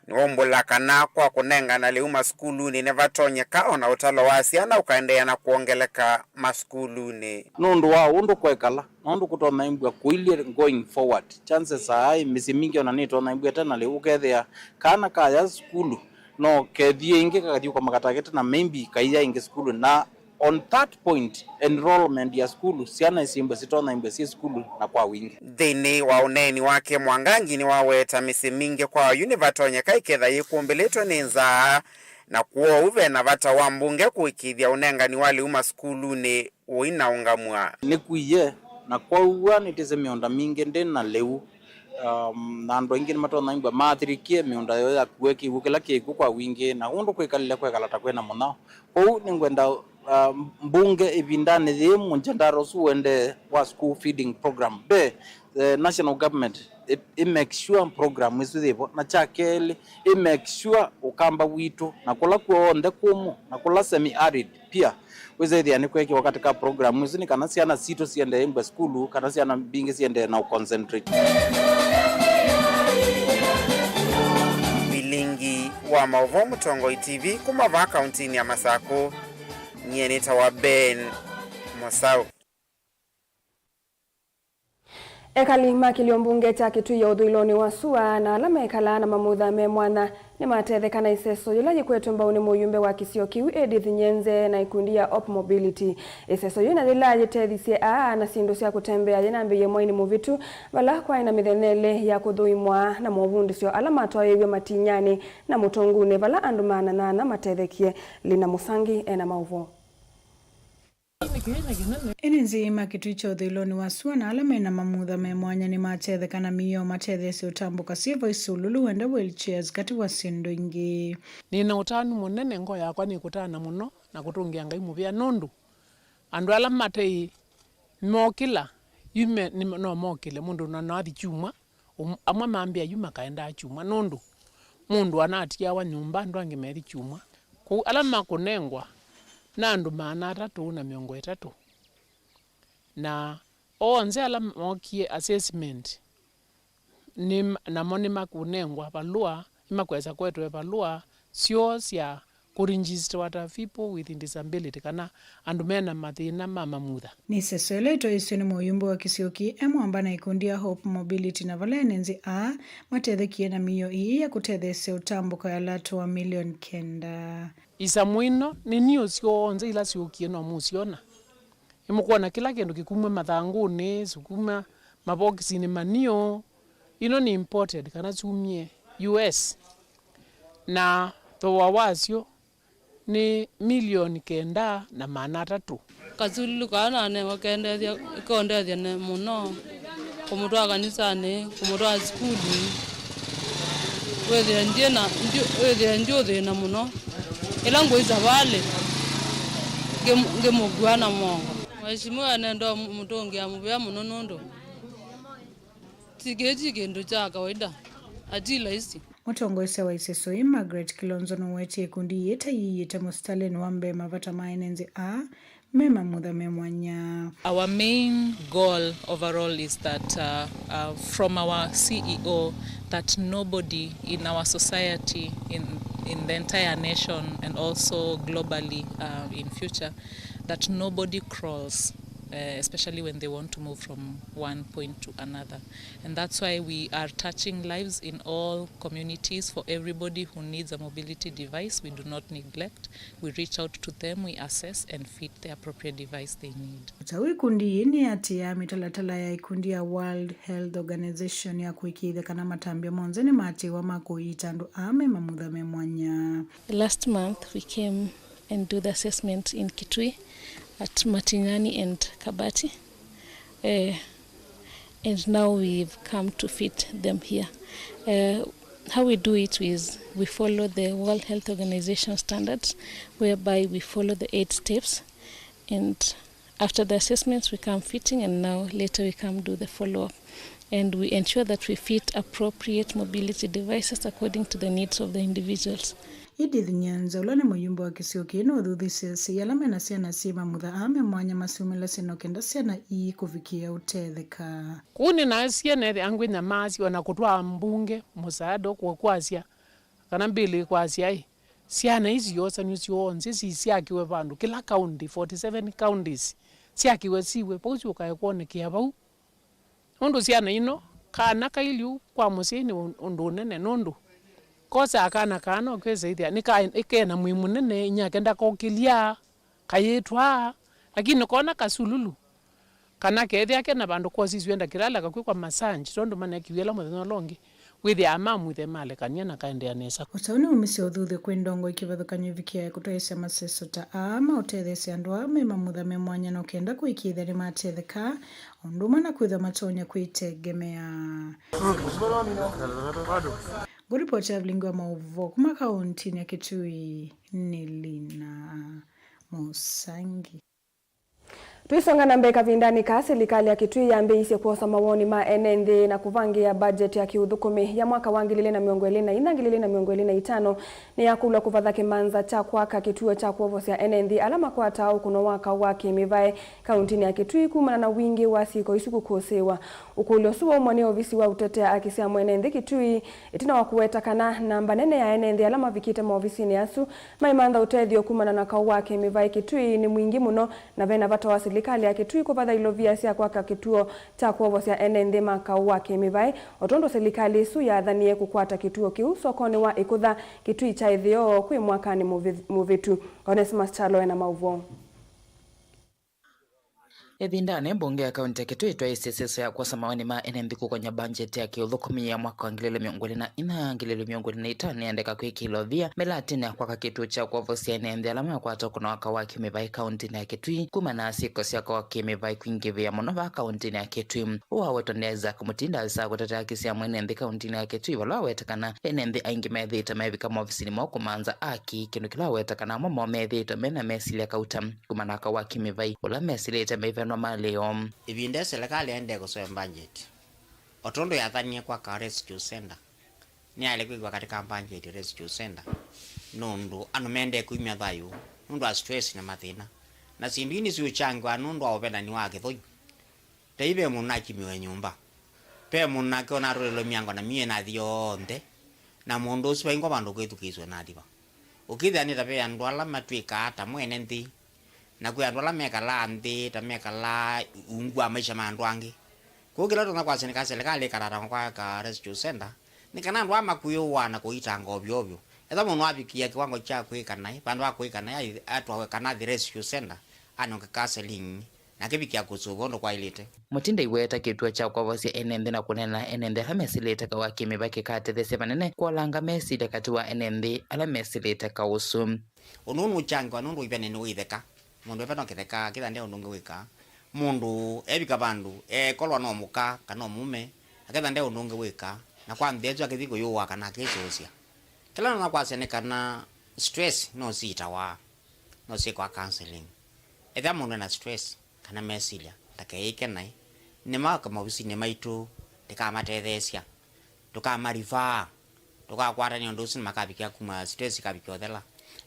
nĩwaumbũla kana kwa kũnengana lĩu masukulunĩ nĩvatonyeka ona ũtalo wa syana ũkaendeea na kwongeleka masukulunĩ. Nũndũ wa ũndũ kwekala, nũndũ kũtonaimbw'a kũilye going forward, chances are mĩsyĩ mingĩ ona nĩtonaimbw'a ĩtena lĩu, ũkethĩa kana kaya sukulu no kethie ĩngĩ kakathi ũkoma katagete na maybe kaiya ĩngĩ sukulu, na on that point, enrollment ya sukulu, syana isimbwe sitonaimbwe syĩ sukulu na kwa wingĩ. Nthĩnĩ wa ũneeni wake, Mwangangi nĩwaweta mĩsyĩ mingĩ kwa oyu nĩvatonyeka ĩketha yĩkũmbĩlĩtwe nĩ nzaa, na kwoou ve na vata wa mbunge kũĩkĩĩthya ũnengani wa lĩu masukulunĩ ũinaũngamw'a. Nĩkwie na kwaua nĩtĩsĩ mĩũnda mingĩ ndĩ na lĩu, um, na andũ aingĩ nĩmatonaimbwa maathirikie mĩũnda yoo yakuwe kĩw'ũ kĩla kĩkw'ũ kwa wingĩ, na ũndũ kwĩkalile kwekala ta kwĩna mũnyao. Kwoou nĩngwenda, uh, mbunge ĩvindanĩ yĩĩ mũnjandara ũsu ũendee wa school feeding program, be, eh, national government ĩ, ĩ make sure program ĩsu yĩvo, na kya kelĩ, ĩ make sure Ũkamba witũ na kũla kw'onthe kũmũ na kũla semi-arid pia wĩsethĩa nĩkwekĩwa katĩ ka program ĩsu nĩ kana syana sitũ siendee imbwe sukulu kana syana mbingĩ siendee na ũconcentrate. Vilingi wa maũvoo Mũtongoi T V kuma vaa kauntinĩ ya Masakũ, nyie nĩtawa Ben Mosau. Ekali ma kĩlio mbunge kya Kĩtui ya ũthũĩlonĩ wa sua na ala mekalaa na mamutha me mwanya nĩmatetheka na ĩseso yĩla yĩkwetwe mbau nĩ mũyumbe wa kĩsio kĩu Edith Nyenze na ĩkundi ya Op Mobility. Ĩseso yĩu na yĩla yĩtethisye aa na syĩndũ sya kũtembea yĩnambĩĩe mwainĩ mũvĩtu, vala kwaĩ na mĩthenya ĩlĩ ya kũthũimwa na movundĩsyo ala matwaĩĩw'e Matinyanĩ na Mũtũngunĩ, vala andũ maana nyanya matethekie. Lina Mũsangi ena maũvoo. Ĩndĩ nzĩi ma Kitui kya ũthũĩlonĩ wa sua na ala mena mamutha me mwanya nĩmatetheka na mĩao matetheesye ũtambũka syĩvo isululu wenda wheelchairs katĩ wa syĩndũ ingĩ. Nĩ na ũtanu mũnene, ngoo yakwa nĩkũtana mũno na kũtũngĩa Ngai mũvea nũndũ andũ ala mataĩ mokĩla, yu me, nĩ, no mokĩle mũndũ na no athi kyumwa. Um, amwe mambĩa yu makaendaa kyumwa nũndũ mũndũ anatiawa nyũmba, andũ angĩ methi kyumwa. Kũu ala makũnengwa na andũ maana atatũ na mĩongo ĩtatũ. Na onthe ala mookie assessment, nĩ, namo nĩmakũnengwa valũa, nĩmakwesa kũetwe valũa syoo sya kũregistawa ta people with disability kana andũ mena mathĩna ma mamutha. Nĩ ĩseso ĩla ĩtwaĩĩsw'e nĩ mũyumbe wa kĩsio kĩĩ e mwamba na ĩkundi ya Hope Mobility, na vala ene nzĩ aa matethekie na mĩao ĩĩ ya kũtetheesya ũtambũka yalatũa milioni kenda. Isamu ĩno nĩ niũ syonthe ila syũkie no mũsyona. Nĩmũkwona kĩla kĩndũ kĩkumw'a mathangũnĩ, sukuma, mabokisinĩ ma niũ. Ino nĩ imported kana syumie U S. Na thooa wasyo nĩ milioni kenda na maana atatũ. Kasululu kaa nanengwa kendethya, kondethya ne mũno, kũmũtwaa kanisanĩ, kũmũtwaa sukulu. Wĩthĩe ndyĩ na, ndyũ-, wĩthĩe ndyũthĩna mũno. Ĩla ngũi savalĩ, ngĩ-, ngĩmũkua na mũongo. Mheshimiwa nenda mũtũngĩa mũvea mũno nũndũ ti kĩĩ ti kĩndũ kya kawaida, ati laisi. Mũtongoesya wa ĩseso ĩĩ, Margaret Kilonzo, nũwetie ĩkundi yĩĩ ta yĩyĩte mũsitalĩnĩ wa mbee mavata ma ene nzĩ aa me mamutha me mwanya. Our main goal overall is that, uh, uh, from our C E O, that nobody in our society, in, in the entire nation, and also globally, uh, in future, that nobody crawls, uh, especially when they want to move from one point to another. And that's why we are touching lives in all communities. For everybody who needs a mobility device, we do not neglect. We reach out to them, we assess and fit the appropriate device they need. O ta ũu, ĩkundi yĩĩ nĩyĩatĩĩaa mĩtalatala ya ĩkundi ya World Health Organization ya kũĩkĩĩthya kana matambya monthe nĩmaatĩĩwa ma kũiita andũ aa me mamutha me mwanya. Last month we came and do the assessment in Kitui at Matinyani and Kabati. Eh, and now we've come to fit them here. Eh, how we do it is we follow the World Health Organization standards, whereby we follow the eight steps, and after the assessments, we come fitting, and now later we come do the follow-up. And we ensure that we fit appropriate mobility devices according to the needs of the individuals. Edith Nyanza, ũla nĩ mũyumbe wa kĩsio kĩĩ, nũthuthĩsye asyai ala mena syana syĩ mamutha aa me mwanya masyumĩlasye no kenda syana ii kũvikĩĩa ũtetheka. Kũu nĩnasie neethĩa ngwĩnyamaasya o na kũtwaa mbunge mũsaada kwa kwasya kana mbĩlĩ kwasya-ĩ, syana ii syosanw'e syonthe sisyakiwe vandũ, kĩla county, forty seven counties, syakiwe siwe vau, syũkae kwonekea vau. Nũndũ syana ino, kana kailyu kwa mũsyai nĩ ũ-, ũndũ ũnene, nũndũ kosaa kana kaa no kesa ĩthĩa nĩ ka-, nĩ kena mwĩĩ mũnene, inyake ndakokĩlya, kayĩtwaa, lakini kona kasululu, kana kethĩa kena vandũ kosisw'e ndakĩlala kakwĩkwa massage, tondũ manekiw'e ĩla mũthenya ũla ũngĩ, wĩthĩaa mamuthe malekany'a na kaendeea nesa. O ta ũu nĩwaumisye ũthuthyo kwĩ ndongoi kĩvathũkany'o ĩvikĩae kũtwaĩĩsya maseso ta aa ma ũtetheesya andũ aa me mamutha me mwanya no kenda kũĩkĩĩthya nĩmatetheka, o ũndũ ũmwe na kwĩthwa matonya kwĩtegemea. Ngũripoti ya vilingi wa maũvoo kuma kauntinĩ ya Kitui nĩ Lina Mũsangi. Tũisonga na mbee kavindanĩ kaa, silikalĩ ya Kitui yambĩĩisye kwosa mawoni ma ene nthĩ na kũvangĩĩa budget ya kĩũthũkũmi ya mwaka wa ngili ilĩ na mĩongo ĩlĩ na inya, ngili ilĩ na mĩongo ĩlĩ na itano. Nĩyakũlw'a kũvatha kĩmanza kya kwaka kĩtuo kya kwovosya ene nthĩ ala makwataa ũkũno wa kaũ wa kĩ-mĩvaĩ kauntinĩ ya Kitui kumana na wingĩ wa syĩko isu kũkũsĩĩwa. Ũkũlyo ũsu waumwa nĩ ovisi wa ũtetea aki sya mwene nthĩ Kitui, ĩtina wa kũweta kana namba nene ya ene nthĩ ala mavikĩte maovisinĩ asu maimantha ũtethyo kumana na kaũ wa kĩ-mĩvaĩ Kitui nĩ mwingĩ mũno, na vena vata wa silikalĩ ya Kitui kũvatha ilovia sya kwaka kĩtuo kya kwovosya ene nthĩ ma kaũ wa kĩ-mĩvaĩ, o tondũ silikalĩ ĩsu yathanie kũkwata kĩtuo kĩu sokonĩ wa Ĩkũtha, Kitui kya ĩtheo, kwĩ mwakanĩ mũvi-, mũvĩtu. Onesmus Kyalo ena maũvoo. Ĩvindanĩ, mbunge ya kaunti ya Kitui ĩtwaĩĩsye ĩseso ya kwosa mawoni ma ene nthĩ kũkony'a mbanjeti ya kĩũthũkũmi ya mwaka wa ngili ilĩ mĩongo ĩlĩ na inya, ngili ilĩ mĩongo ĩlĩ na itano nĩyenda kwĩkĩlwa via mĩlatinĩ ya kwaka kĩtuo kya kwovosya ene nthĩ ala makwatwa kũnoa kaũ wa kĩmĩvaĩ kauntinĩ ya Kitui kumana na syĩko sya kaũ wa kĩmĩvaĩ kwingĩvĩa mũno vaa kauntinĩ ya Kitui. Ũũ wawetwa nĩ Isaac Mutinda avisaa kũtetea haki sya mwene nthĩ kauntinĩ ya Kitui, vala waweta kana ene nthĩ aingĩ methĩĩtwe mevika maovisinĩ moo kũmantha haki, kĩndũ kĩla waweta kana amwe moo methĩĩtwe mena mesilya kauta kumana na kaũ wa kĩmĩvaĩ ũla mesilĩte maivenwa malĩ o. Ĩvinda yĩĩ silikalĩ yaendee kũseũvya mbanjeti, o tondũ yathanie kwaka Rescue Center, nĩyaĩle kwĩkĩwa katĩ ka mbanjeti Rescue Center, nũndũ andũ maendee kũimya thayũ nũndũ wa stress na mathĩna. Na syĩndũ ii nĩsiũkyangĩwa nũndũ wa ũvenani wa kĩthũi. Ta yu ve mũndũ nakimiwe nyũmba, ve mũndũ nake ũnatũlĩlwe myango na myĩĩ nathi yonthe, na mũndũ ũsu vaingwa vandũ ũkwĩthukĩĩsw'a nathi va. Ũkĩthĩa nĩ ta ve andũ ala matw'ĩkaa ta mwene nthĩ, na kwĩ andũ ala mekalaa nthĩ ta mekalaa ungu wa maisha ma andũ angĩ. Kwoou kĩla ũtonya kwasya nĩ kana silikalĩ ĩkatata kwaka Rescue Center, nĩ kana andũ aa makũĩwa na kũitanga ovyo ovyo. Ethĩwa mũndũ avikie kĩwango kya kwĩka naĩ, vandũ va kwĩka naĩ, atwawe kana athi Rescue Center, anenge counseling, na akĩvikĩa kũsũvwa ũndũ kwaĩlĩte. Mutinda aiweta kĩtuo kya kwovosya ene nthĩ na kũneena ene nthĩ ala mesilĩte kaũ wa kĩmĩvaĩ kĩkatetheesya vanene kũolanga mesilya katĩ wa ene nthĩ ala mesilĩte kaũ ũsu. Ũndũ ũũ nũkyangĩwa nũndũ ũivenanĩ wĩ ĩtheka. Mũndũ eve no kĩtheka, kĩtha nde ũndũ ũngĩ wĩka. Mũndũ evika vandũ, ekolwa no mũka kana no mũũme, aketha nde ũndũ ũngĩ wĩka, na kwa nthĩ ĩsu akĩthi kũyũa kana akĩsũsya. Kĩla nona kwasya nĩ kana stress no syĩtawa, no syĩkwa counseling. Ethĩa mũndũ ena stress kana mesilya, ndakeĩke naĩ. Nĩmaoke maovisinĩ maitũ, tũkamatetheesya, tũkamarifaa, tũkakwatany'a ũndũ ũsu na makavikĩa kuma stress ikavikĩa ũthela.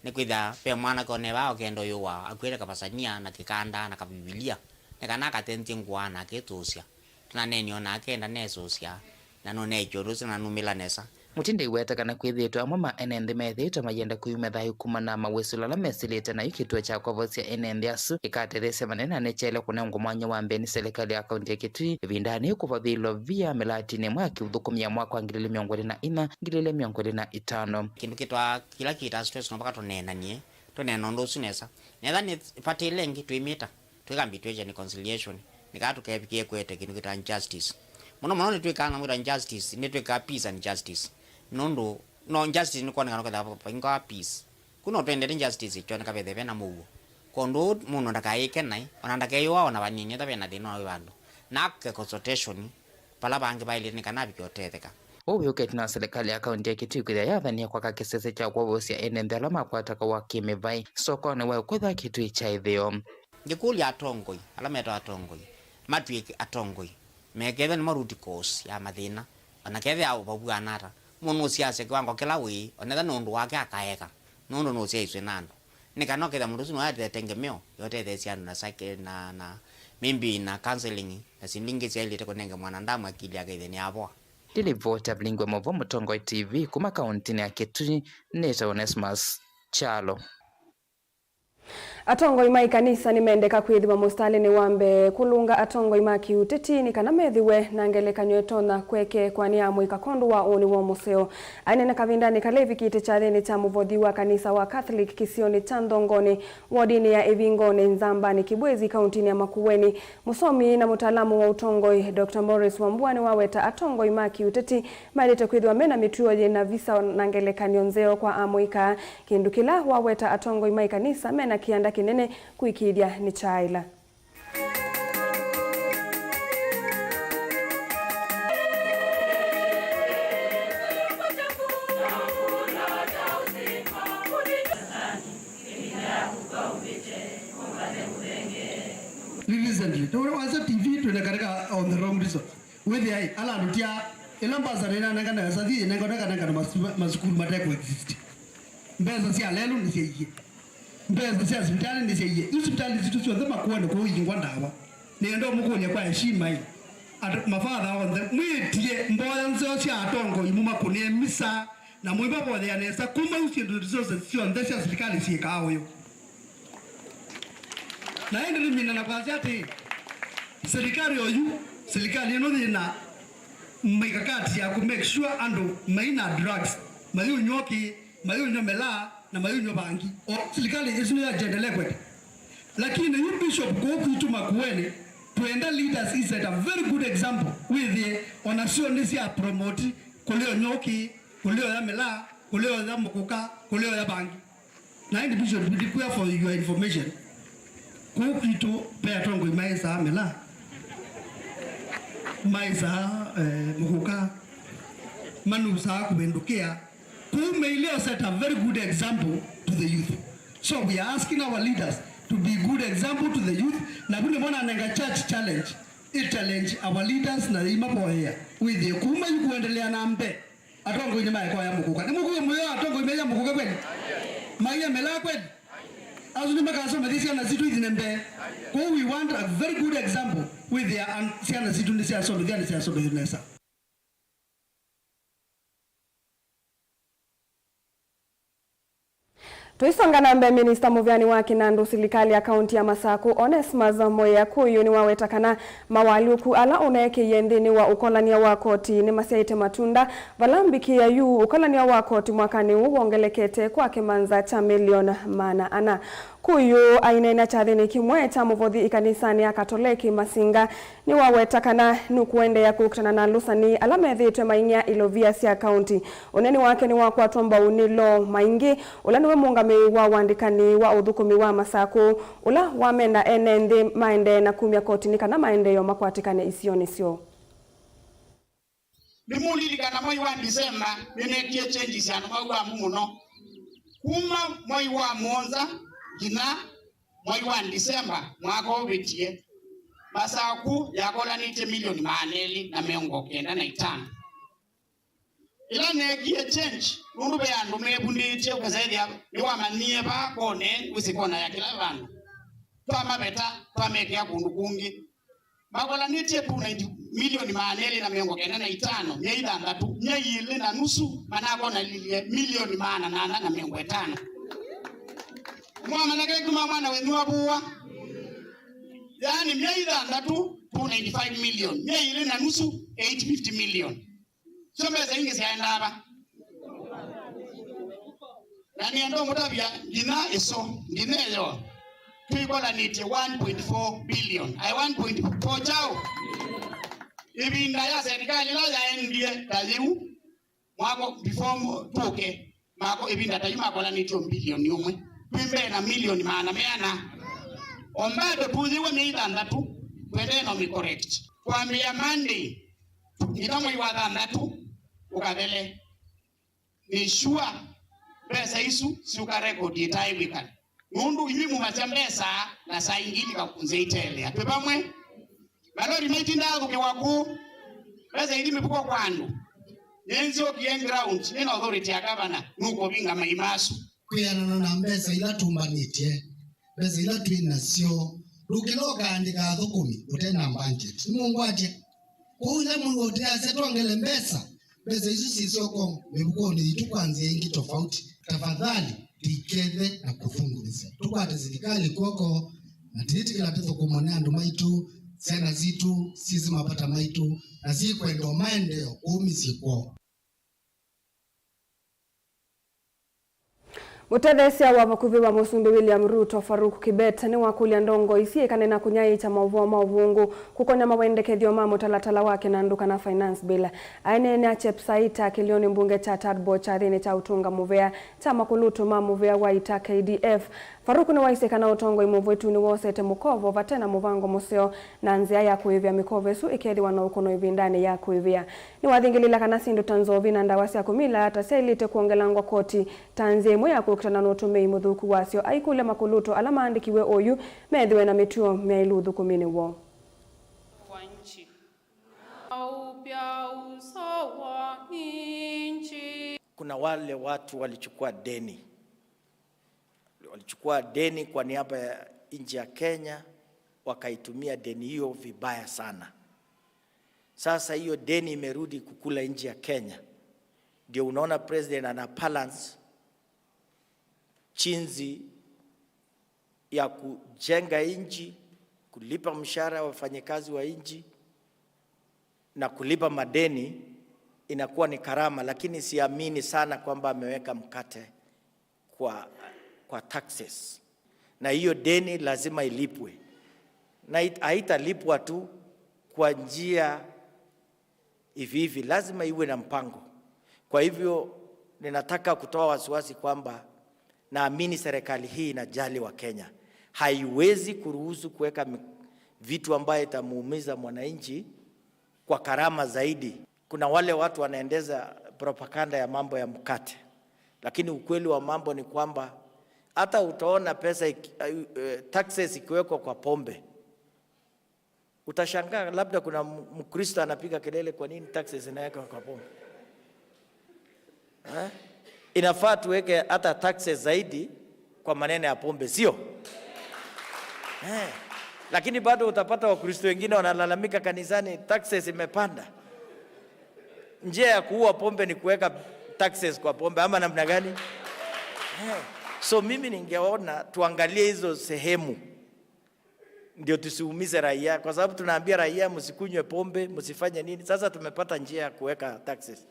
Nĩkwĩthĩa ve mwanake one vaa ũkenda ũyũwa, akuĩte kavasania na kĩkanda na kavivilia, nĩ kana akathenthye ngũa na akĩtũsya. Tũnaneenie o nake enda nesũsya, na nũneekie ũndũ ũsu na numĩla nesa. Mutinda aiweta kana kwĩthĩĩtwe amwe ma ene nthĩ methĩĩtwe mayenda kũyumya thayũ kumana na mawĩsĩlo ala mesilĩte, na yu kĩtuo kya kwovosya ene nthĩ asu kĩkatetheesya vanene na nĩkyaĩle kũnengwa mwanya wa mbee nĩ silikalĩ ya kaunti ya Kitui ĩvindanĩ yĩĩ kũvathĩĩlwa via mĩlatinĩ ĩmwe ya kĩũthũkũmi ya mwaka wa ngili ilĩ mĩongo ĩlĩ na inya, ngili ilĩ mĩongo ĩlĩ na itano. Kĩndũ kĩtwa kĩla kĩtaa stress no vaka tũneenanie, tũneena ũndũ ũsu nesa. Netha nĩvatĩle ĩngĩ twĩmĩta. Twĩka arbitration, reconciliation, nĩ kana tũkevikĩe kwete kĩndũ kĩtaa justice. Mũno mũno nĩtwĩkaa na mwĩta justice, nĩtwĩkaa peace and justice. Nũndũ no justice nĩkwonekana kwetha vaingawa peace. Ku no twendete justice kyoneka vethe vena mũuo. Kwondũ ũu mũndũ ndakaĩke naĩ, ona ndakeyũa ona vanini, etha vena thĩna wĩ vandũ. Na ake consultation, vala vangĩ vaĩlĩte nĩ kana avike ũtetheka. Ũu wĩ ũketi na silikalĩ ya kaunti ya Kitui kwĩthĩa yathanie kwaka kĩsese kya kwovosya ene nthĩ ala makwata kaũ wa kĩmĩvaĩ sokonĩ wa kwĩtha Kitui kya ĩtheo. Ngĩkũlya atongoi, ala metawa atongoi, matw'ĩke atongoi, mekethwa nĩmo root cause ya mathĩna, ona kethĩa vavw'ana ata, mũndũ nũsiasya kĩwango kĩla wĩ, onetha nĩ ũndũ wake akaeka, nũndũ nũsyaiswe na andũ. Nĩ kana ũkethĩa mũndũ ũsu nũatete ngemeo yotetheesya andũ na sake na, na maybe na counseling na syĩndũ ingĩ syaĩlĩte kũnenge mwanadamu akili akethĩa nĩ avoa. Ndilivota vilingwe mavo Mũtongoi T V kuma kauntinĩ ya Kitui, nĩtawa Onesmus Kyalo. Atongoi ma ikanisa nĩmendeka kwĩthĩwa mũsitalĩnĩ wa mbee kũlũnga atongoi ma kĩũteti nĩ kana methĩwe na ngelekany'o ĩtonya kũekeekwa nĩ amũika kwondũ wa ũnĩ wa mũseo. Aineena kavindanĩ kala ĩvikĩte kyathĩnĩ kya mũvothi wa kanisa wa Catholic kĩsionĩ kya Nthongonĩ, wodinĩ ya Ĩvingoni, Nzambanĩ, Kĩbwezi, kauntinĩ ya Makueni, mũsomi na mũtaalamu wa ũtongoi, Doctor Morris Wambua nĩwaweta atongoi ma kĩũteti maĩlĩte kwĩthĩwa mena mĩtuo yĩna visa na ngelekany'o nzeo kwa amũika. Kĩndũ kĩla waweta atongoi ma ikanisa mena kĩanda kĩnene kũĩkĩĩthya nĩkyaaĩla. Recently, tũwasa T V twĩna katika on the wrong reason. Wĩthĩaĩ, ala andũ tia, ĩla mbasa nĩnanenganaga sathi, ĩnenganeka nengana masu-, masukulu mate kũ exist. Mbesa sya lelũ nĩsyaie. Mbesa sya sivitalĩ nĩsyaie. Yu sivitalĩ sitũ syonthe Makueni kũu ingwa ndawa. Nĩenda ũmũkũlya kwa heshima ĩ. Andũ mafatha onthe, mwĩtie mboya nzeo sya atongoi mũmakũnĩe misa, na mũivavoyea nesa kuma yu syĩndũ syonthe sya sivitalĩ syĩkaa ũyũ. Na ĩndĩ nĩmina na kwasya atĩ, serikali oyu, serikali ĩno yĩna mikakati ya ku make sure andũ maina drugs, mayũnyw'a ũkĩ, mayũnyw'a melaa, na mayũnyw'a vangi. O serikali ĩsu nĩyo yajiendelee kwete. Lakini yu bishop kũu kwitũ Makueni, Twenda leaders i set a very good example, wĩthĩe ona syo nĩ sya promote kũlĩ o nyũkĩ, kũlĩ o ya mĩlaa, kũlĩ o ya mũkũka, kũlĩ o ya vangi. Na ĩndĩ Bishop, ndikwĩa for your information, kũu kwitũ ve atongoi maĩsaa mĩlaa, maĩsaa, eh, mũkũka, manusaa kũvĩndũkĩa. Kũu meileo set a very good example to the youth. So we are asking our leaders to be good example to the youth. Na vu nĩvo nanenga church challenge, i challenge our leaders na imavoea wĩthĩe kuma yu kũendelea na mbee. Atongoi nĩmaekoya mũkũka. Nĩmũkũka mũyo atongoi meya mũkũka kweli? Maiya mĩlaa kweli? Asu nĩmakasomethya syana sitũ ithi na mbee. Kwoou we want a very good example wĩthĩa an-, syana sitũ nĩsyasomethya, nĩsyasomethya nesa. Tũisonga na mbee, minista mũvĩanĩ wa kĩnandũ silikalĩ ya kaunti ya Masakũ, Onesmus Mwĩa Kũyũ, nĩwaweta kana mawalyũku ala ũneekĩie nthĩnĩ wa ũkolany'a wa koti nĩmasyaĩte matunda, vala mbikĩa yu ũkolany'a wa koti mwakanĩ ũũ wongelekete kwa kĩmanza kya milioni maana ana. Kũyũ aineena kyathĩnĩ kĩmwe kya mũvothi ĩkanisanĩ ya Katoleki Masinga, nĩwaweta kana nũkũendeea kũkitana na alũsani ala methĩĩtwe maing'ĩa ilovia sya kaunti. Ũneeni wake nĩwakwatwa mbau nĩ Law Maingi, ũla nĩwe mũũngamĩi wa ũandĩkani wa ũthũkũmi wa Masakũ, ũla wamenda ene nthĩ maendee na kumya kotinĩ kana maendeeo makwatĩkane isionĩ syoo. Nĩmũlilikana mwai wa Disemba, nĩneekie changes andũ mau amu mũno. Kuma mwai wa mũonza nginya mwai wa Disemba mwaka ũvĩtie, Masakũ yakolanĩtye milioni maana elĩ na mĩongo kenda na itano. Ĩla neekie change, nũndũ ve andũ mevundĩtye, ũkasethĩa nĩwamanyie vaa kone, wĩsĩ kona ya kĩla vandũ. Twamaveta, twamekĩa kũndũ kũngĩ. Makolanĩtye tu na indi-, milioni maana elĩ na mĩongo kenda na itano, myei thanthatũ, myei ĩlĩ na nusu, manakonalilye milioni maana nana na mĩongo ĩtano. Mwamanya kĩla kuma mwana wenyu avũwa? Yaani, myei thanthatũ, two ninety-five million, myei ĩlĩ na nusu, eight fifty million. Syo mbesa ingĩ syaendaa va? Na nĩenda ũmũtavya nginya ĩso, nginya ĩyo, twĩkolanĩtye one point four billion. Ai, one point four kyaũ? Ĩvinda ya serikali ĩla yaendie ta yĩu, mwaka before mo-, tũke, mako, ĩvinda ta yu makolanĩtye o mbilioni ũmwe. Twĩ mbee na milioni maana meana. O mbado tũyĩwe myei thanthatũ, twendee na ũmĩ correct. Kwambĩĩa Monday, nginya mwei wa thanthatũ ũkathele. Nĩ sure mbesa isu syũka record ĩtaĩw'ĩkana. Nũndũ inyw'ĩ mũmasya mbesa na saa ingĩ ilikakunze iteelea. Twĩ vamwe? Malori maitindaa athũkĩwa kũu. Mbesa ithi mĩvuko kwa andũ. Nĩnzyokie ground, nĩ na authority ya gavana, nũkũvinga mai masu. Kwĩanana na mbesa ila tũmbanĩtye, mbesa ila twĩ nasyo, ndũkĩla ũkaandĩka athũkũmi ũte na budget. Nĩmũngwatya? Kwoou ĩla mũndũ ũteasya twongele mbesa, mbesa isu syĩsyoka mĩvukonĩ yitũ kwa nzĩa ingĩ tofauti, tafadhali tũikethe na kũthũngũthĩsya. Tũkwate silikalĩ kw'oko na tĩtĩkĩla tũthũkũmwe nĩ andũ maitũ, syana sitũ syĩsĩ mavata maitũ, na syĩkwenda o maendeeo kũu mĩsyĩ kwoo. Mũtetheesya wa vakuvĩ wa Mũsumbĩ William Ruto, Farouk Kibet, nĩwakũlya ndongoi syĩkane na kũnyaĩĩkya maũvoo ma ũvũngũ kũkonya mawendekethyo ma mũtalatala wa kĩnandũ kana Finance Bill. Aineenea Chepsaita kĩlĩonĩ mbunge kya Tadbo kyathĩnĩ kya ũtũnga mũvea kya makũlũtũ ma mũvea wa ita, K D F, Farouk nĩwaisye kana ũtongoi mũvwĩtu nĩwosete mũkovo vate na mũvango mũseo na nzĩa ya kũĩvĩa mĩkovo ĩsu ĩkethĩwa na ũkũno ĩvindanĩ ya kũĩvĩa. Nĩwathingĩlĩĩla kana syĩndũ ta nzovi na ndawa sya kũmila ta syaĩlĩte kwongelangwa koti ta nzĩa ĩmwe ya kũkitana na ũtũmĩi mũthũku wasyo, aikũlya makũlũtũ ala maandĩkiwe oyu methĩwe na mĩtuo myaĩlu ũthũkũminĩ woo. Wa nchi. Upya uso wa nchi. Kuna wale watu walichukua deni. Walichukua deni kwa niaba ya nchi ya Kenya, wakaitumia deni hiyo vibaya sana. Sasa hiyo deni imerudi kukula nchi ya Kenya. Ndio unaona president ana balance jinsi ya kujenga nchi, kulipa mshahara ya wafanyakazi wa nchi na kulipa madeni inakuwa ni gharama, lakini siamini sana kwamba ameweka mkate kwa, kwa taxes. Na hiyo deni lazima ilipwe. Na it-, haitalipwa tu kwa njia hivi hivi, lazima iwe na mpango. Kwa hivyo, ninataka kutoa wasiwasi kwamba naamini serikali hii inajali wa Kenya. Haiwezi kuruhusu kuweka mi-, vitu ambayo itamuumiza mwananchi kwa gharama zaidi. Kuna wale watu wanaendeza propaganda ya mambo ya mkate, lakini ukweli wa mambo ni kwamba hata utaona pesa iki-, eh, taxes ikiwekwa kwa pombe, utashangaa, labda kuna m-, Mkristo anapiga kelele, "Kwa nini taxes inawekwa kwa pombe?" Eh? Inafaa tuweke hata taxes zaidi kwa maneno ya pombe, sio? Eh. Lakini bado utapata Wakristo wengine wanalalamika kanisani, "Taxes imepanda." Njia ya kuua pombe ni kuweka taxes kwa pombe, ama namna gani? Eh. So mimi ningeona tuangalie hizo sehemu, ndio tusiumize raia, kwa sababu tunaambia raia, "Msikunywe pombe, msifanye nini." Sasa tumepata njia ya kuweka taxes.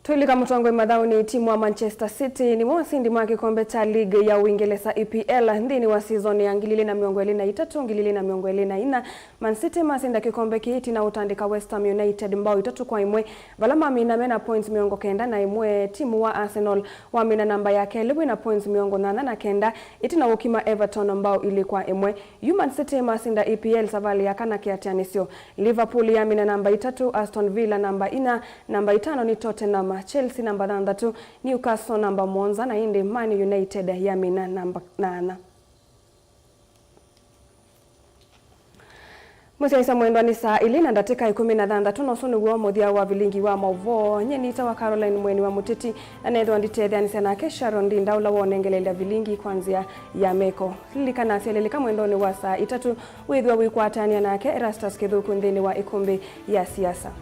Twĩlika mũtongoi mathaũnĩ, timu wa Manchester City nĩmo asindi ma kĩkombe kya ligi ya Ũingelesa, E P L, nthĩnĩ wa season ya ngili ilĩ na mĩongo ĩlĩ na itatũ, ngili ilĩ na mĩongo ĩlĩ na ina. Man City masinda kĩkombe kĩĩ ĩtina ũtandĩka West Ham United mbao itatũ kwa ĩmwe, vala mamina mena points mĩongo kenda na ĩmwe. Timu wa Arsenal wamina namba ya kelĩ wĩna points mĩongo nyanya na kenda, ĩtina ũkima Everton mbao ilĩ kwa ĩmwe. Yu Man City masinda E P L savalĩ ya kana kĩatĩanĩsyo. Liverpool yamina namba itatũ, Aston Villa namba inya, namba itano nĩ Tottenham, Chelsea namba thanthatũ, Newcastle namba mũonza, na ĩndĩ Man United yamina namba nyanya. Mũsyaĩĩsya mwendwa, nĩ saa ilĩ na ndatĩka ĩkũmi na thanthatũ, na ũsu nĩw'o mũthya wa vilingi wa maũvoo. Nyie nĩtawa Caroline Mweni wa Mũtĩti, na neethĩwa nditetheanĩsya nake Sharon Ndinda, ũla wonengeleelya vilingi kwa nzĩa ya meko. Lilikana asyalĩlĩka mwendonĩ wa saa itatũ, wĩthĩwa wĩkwatany'a nake Erastus Kĩthũku nthĩnĩ wa ĩkũmbĩ ya siasa.